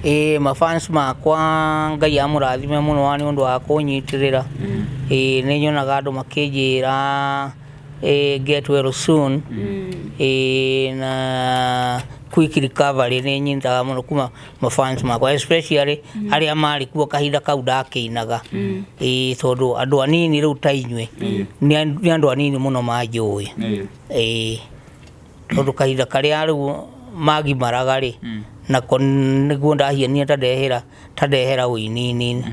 Ĩĩ, mafans makwa, Ngai amũrathime mũno nĩ ũndũ wa kũnyitĩrĩra. Ĩĩ, nĩ nyonaga andũ makĩnjĩra get well soon, ĩĩ, na quick recovery. Nĩ nyitaga mũno kuma mafans makwa, especially arĩa marĩ kuo kahinda kau ndakĩinaga. Ĩĩ, tondũ andũ anini rĩu ta inyuĩ, nĩ andũ anini mũno manjũĩ. Ĩĩ, tondũ kahinda karĩa rĩu magimaraga rĩ, nako nĩguo ndahianire ta ndehera ũini-inĩ.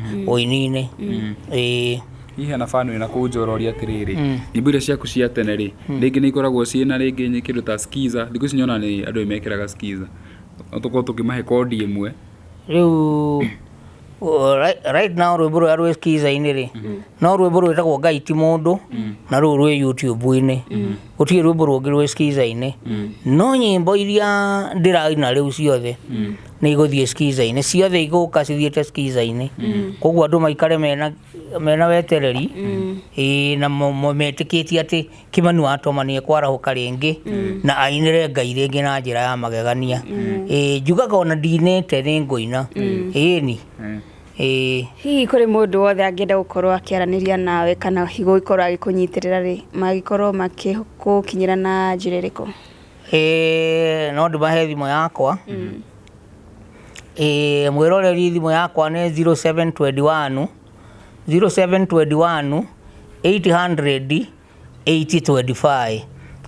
Ĩĩ. Hihi hena fan wĩna kũu nja ũroria atĩrĩrĩ, nyĩmbo iria ciaku cia tene rĩ, rĩngĩ nĩ ikoragwo ciĩna rĩngĩ kĩndũ ta skiza? Thikũ ici nyona nĩ andũ nĩ mekĩraga skiza, no tũkorwo tũkĩmahe kondi ĩmwe. Rĩu right now rwĩmbo rũrĩa rwĩ skiza-inĩ rĩ, no rwĩmbo rwĩtagwo Ngai ti mũndũ, na rũu rwĩ YouTube-inĩ. Gũtirĩ rwĩmbo rũngĩ rwĩ skiza-inĩ, no nyĩmbo iria ndĩraina rĩu ciothe nĩ igũthiĩ skiza-inĩ, ciothe igũka cithiĩte skiza-inĩ. Koguo andũ maikare mena wetereri, ĩĩ, na metĩkĩtie atĩ Kĩmani wa Toma nĩ ekwarahũka rĩngĩ na ainĩre Ngai rĩngĩ na njĩra ya magegania. Ĩĩ, njugaga ona ndinĩte nĩ ngũina. Ĩni. Ĩĩ. Hihi kũrĩ mũndũ wothe angĩenda gũkorwo akĩaranĩria nawe kana hihi gũgĩkorwo agĩkũnyitĩrĩra rĩ, mangĩkorwo makĩgũkinyĩra na njĩra ĩrĩkũ? Ĩĩ no ndĩmahe thimũ yakwa. Ĩĩ mwĩroreri thimũ yakwa nĩ 0721 0721 800 825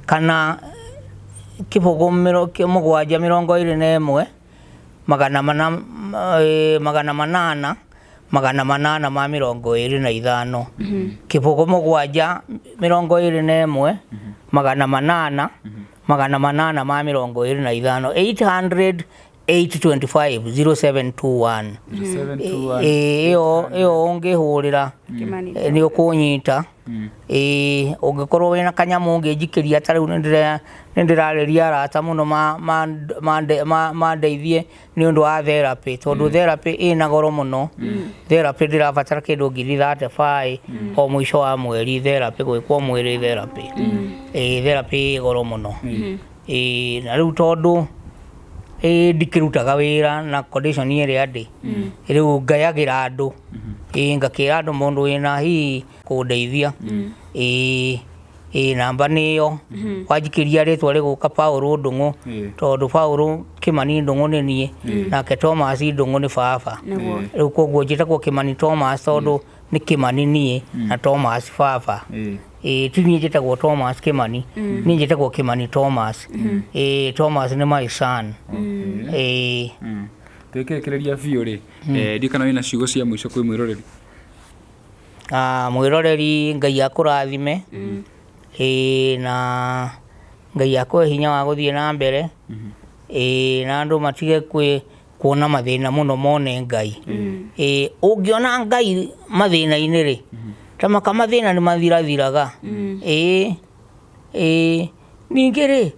kana kĩbũgũ 721 800 825, 0 7 21 800 825, 800 825 0721. 0721. Ĩyo ĩyo ũngĩhũrĩra Kĩmani. Nĩ ũkũnyita. Ĩĩ ũngĩkorwo wĩna kanyamũ ũngĩnjikĩria, ta rĩu nĩ ndĩrarĩria arata mũno mandeithie nĩ ũndũ wa therapy, tondũ therapy ĩna goro mũno. Therapy ndĩrabatara kĩndũ 35,000 o mũico wa mweri, therapy gwĩkwo mwĩrĩ therapy. Ĩĩ therapy ĩ goro mũno. Ĩĩ na rĩu tondũ ĩĩ ndikĩrutaga wĩra na condition ĩrĩa ndĩ rĩu, ngayagĩra andũ, ĩĩ ngakĩra andũ mũndũ wĩna hihi kũndeithia. Ĩĩ ĩĩ namba nĩ ĩyo wanjikĩria, rĩtwa rĩgũka Paul Ndung'u. Tondũ Paul Kimani Ndung'u nĩ niĩ, nake Thomas Ndung'u nĩ baba. Rĩu koguo njĩtagwo Kimani Thomas, tondũ nĩ Kimani niĩ na Thomas baba. Ĩĩ ti niĩ njĩtagwo Thomas Kimani, niĩ njĩtagwo Kimani Thomas. Ĩĩ Thomas nĩ my son. Ĩĩ. Twĩkĩrĩkĩrĩria biũ rĩ, ndiũ kana wĩna ciugo cia mũico kwĩ mwĩroreri? Ah, mwĩroreri, Ngai akũrathime. Ĩĩ na Ngai akũhe hinya wa gũthiĩ na mbere. Ĩĩ na andũ matige kwĩ kuona mathĩna mũno, mone Ngai. Ĩĩ ũngĩona Ngai mathĩna-inĩ rĩ, tamaka mathĩna nĩ mathirathiraga. Ĩĩ ĩĩ ningĩ rĩ,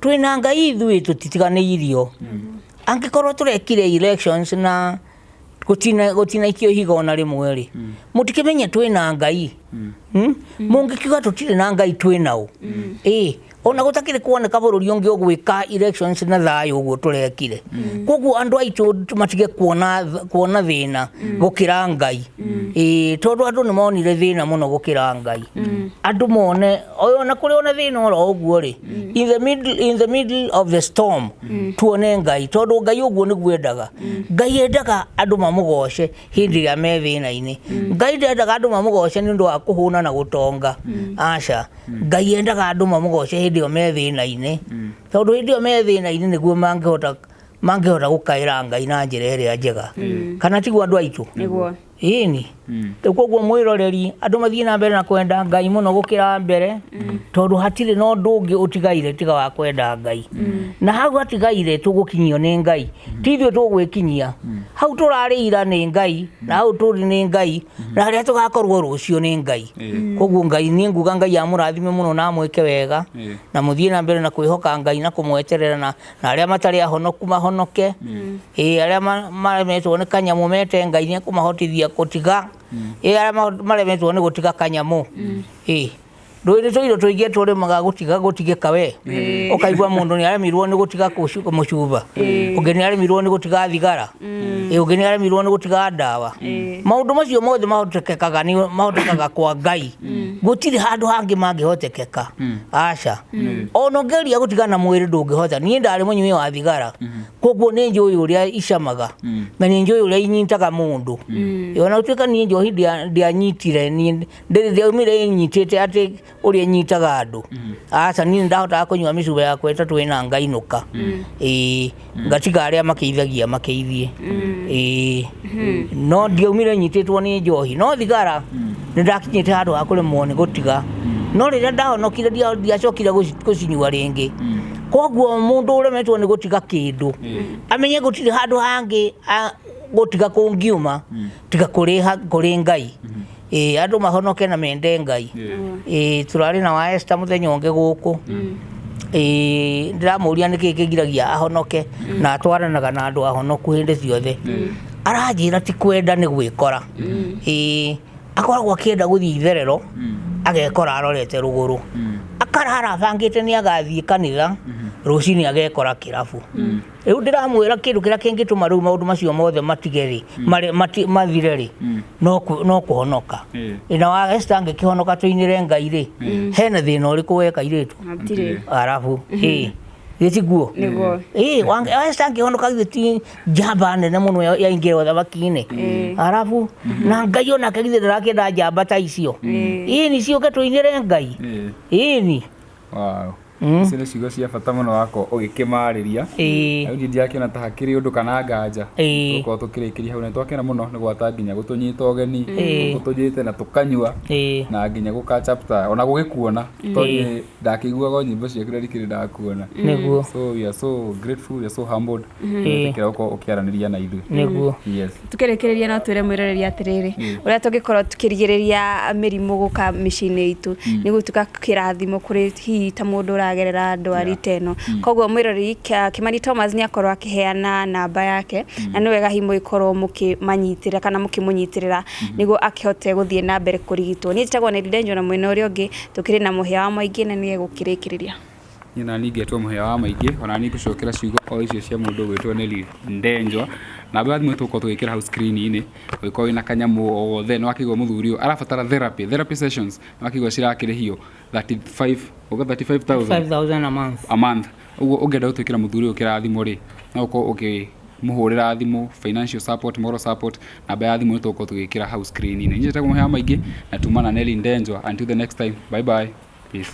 twĩna Ngai ithuĩ, tũtitiganĩirio. Angĩkorwo tũrekire elections na gũtinaikio ihiga ona rĩmwe rĩ, mũtikĩmenye twĩna Ngai. Mũngĩkiuga tũtirĩ na Ngai, twĩ naũ? Ĩĩ ona gũtakĩrĩ kuoneka bũrũri ũngĩ ũgwĩka elections na thayũ ũguo tũrekire. Koguo andũ aitũ matige kuona thĩna gũkĩra Ngai. Ĩĩ tondũ andũ nĩ monire thĩna mũno gũkĩra Ngai. Andũ mone ona kũrĩ ona thĩna oro ũguo rĩ, in the middle of the storm tuone Ngai, tondũ Ngai ũguo nĩguo endaga. Ngai endaga andũ mamũgoce hĩndĩ ĩrĩa me thĩna-inĩ. Ngai ndendaga andũ mamũgoce nĩ ũndũ wa kũhũna na gũtonga, aca. Ngai endaga andũ mamũgoce hĩndĩ ĩyo me thĩna-inĩ, tondũ hĩndĩ ĩyo me thĩna-inĩ nĩguo mangĩhota gũkaĩra Ngai na njĩra ĩrĩa njega. Kana tiguo, andũ aitũ? Nĩguo. Ĩni rĩu koguo mwĩroreri, andũ mathiĩ na mbere na kwenda Ngai mũno gũkĩra mbere, tondũ hatirĩ na ũndũ ũngĩ ũtigaire tiga wa kwenda Ngai. Na hau hatigaire tũgũkinyio nĩ Ngai, ti ithuĩ tũgwĩkinyia. Hau tũrarĩ ira nĩ Ngai, na hau tũrĩ nĩ Ngai, na harĩa tũgakorwo rũciũ nĩ Ngai. Koguo Ngai, niĩ nguga Ngai amũrathime mũno na amwĩke wega, na mũthiĩ na mbere na kwĩhoka Ngai na kũmweterera, na arĩa matarĩ ahonoku mahonoke. Ĩĩ arĩa maremetwo nĩ kanyamũ mete Ngai, nĩ ekũmahotithia gũtiga. Ĩĩ arĩa maremetwo nĩ gũtiga kanyamũ, ĩĩ ndũĩ nĩ tũirio tũingĩ tũrĩmaga gũtiga gũtigĩka we. Ũkaigua mũndũ nĩ aremirwo nĩ gũtiga mũcuba, ũngĩ nĩ aremirwo nĩ gũtiga thigara, ĩĩ ũngĩ nĩ aremirwo nĩ gũtiga ndawa. Maũndũ macio mothe mahotekekaga nĩ mahotekekaga kwa Ngai, gũtirĩ handũ hangĩ mangĩhotekeka, aca. Ona ũngĩgeria gũtigana mwĩrĩ ndũngĩhota. Niĩ ndarĩ mũnyui wa thigara, koguo nĩ njũĩ ũrĩa icamaga na nĩ njũĩ ũrĩa inyitaga mũndũ. Ona gũtuĩka niĩ njohi ndianyitire, niĩ ndĩrĩ ndiaumire ĩnyitĩte atĩ ũrĩa ĩnyitaga andũ, aca. Niĩ nĩndahotaga kũnyua mĩcuba yakwa ĩtatũ ĩna ngainũka. Ĩĩ ngatiga arĩa makĩithagia makĩithie. Ĩĩ no ndiaumire nyitĩtwo nĩ njohi, no thigara nĩ ndakinyĩte handũ ha kũremwo nĩ gũtiga. No rĩrĩa ndahonokire ndiacokire gũcinyua rĩngĩ. Koguo mũndũ ũremetwo nĩ gũtiga kĩndũ amenye gũtirĩ handũ hangĩ gũtiga kũngiuma tiga kũrĩ Ngai. Ĩĩ andũ mahonoke na mende Ngai. Ĩĩ tũrarĩ na wa Esther mũthenya ũngĩ gũkũ. Ĩĩ ndĩramũria nĩkĩ kĩgiragia ahonoke na atwaranaga na andũ ahonoku hĩndĩ ciothe. Aranjĩra ti kwenda, nĩ gwĩkora. Ĩĩ akoragwo akĩenda gũthiĩ itherero, agekora arorete rũgũrũ, akarara abangĩte nĩ agathiĩ kanitha rũcinĩ, agekora kĩrabu. Rĩu ndĩramwĩra kĩndũ kĩrĩa kĩngĩtũma rĩu maũndũ macio mothe matige rĩ, mathire rĩ, no kũhonoka. Na wa Esther angĩkĩhonoka tũinĩre Ngai rĩ, hena thĩna ũrĩkũ weka irĩtu? Hatirĩ. Arabu ĩĩ. Gĩtiguo? Nĩguo. Ĩĩ, Esther angĩhonoka githĩ ti njamba nene mũno yaingĩra ũthamaki-inĩ? Arabu na Ngai onake githĩ ndarakĩenda njamba ta icio? Ĩni, ciũke tũinĩre Ngai. Ĩni. Wow. Icio nĩ ciugo cia bata mũno wakorwo ũgĩkĩmarĩria. Rĩu niĩ ndirakĩona ta hakĩrĩ ũndũ kana nganja. Tũgũkorwo tũkĩrĩkĩria hau na nĩtwakena mũno nĩ gwata nginya gũtũnyita ũgeni, gũkũ tũthiĩte na tũkanyua na nginya gũ catch up ta ona gũgĩkuona tondũ niĩ ndakĩiguaga o nyĩmbo ciaku na ndikĩrĩ ndakuona. So we are so grateful, we are so humbled gwĩtĩkĩra gũkorwo ũkĩaranĩria na ithuĩ. Yes. Tukĩrĩkĩrĩria no twĩre mwĩroreri atĩrĩrĩ, ũrĩa tũngĩkorwo tukĩrigĩrĩria mĩrimũ gũka mĩciĩ-inĩ itũ nĩ gũtuĩka kĩrathimo kũrĩ hihi ta mũndũ ũragerera ndwari ta ĩno. Koguo mwĩroreri, Kĩmani Thomas nĩ akorwo akĩheana namba yake na nĩ wega hihi mũgĩkorwo mũkĩmanyitĩrĩra kana mũkĩmũnyitĩrĩra nĩguo akĩhote gũthiĩ na mbere kũrigitwo. Niĩ njĩtagwo Nelly Ndenjo na mwena ũrĩa ũngĩ tũkĩrĩ na Mũhĩa wa Maingĩ na nĩwe gũkĩrĩkĩrĩria. Niĩ nani ngetwo Mũhĩa wa Maingĩ, ona niĩ ngũcokera ciugo o icio cia mũndũ ũgwĩtwo Nelly Ndenjwa. Namba ya thimũ tũgũkorwo tũgĩkĩra hau screen-inĩ, ũngĩkorwo wĩna kanyamũ o gothe, nĩ wakĩigua mũthuri ũyũ arabatara therapy, therapy sessions, nĩ wakĩigua cirakĩrĩhio 35, uga 35,000 5,000 a month. A month. Ũguo ũngĩenda gũtwĩkĩra mũthuri ũyũ kĩrathimo rĩ, no ũkorwo ũkĩmũhũrĩra thimũ, financial support, moral support, namba ya thimũ nĩ tũgũkorwo tũgĩkĩra hau screen-inĩ. Niĩ njĩtagwo Mũhĩa wa Maingĩ na tuma na Nelly Ndenjwa. Until the next time, bye bye. Peace.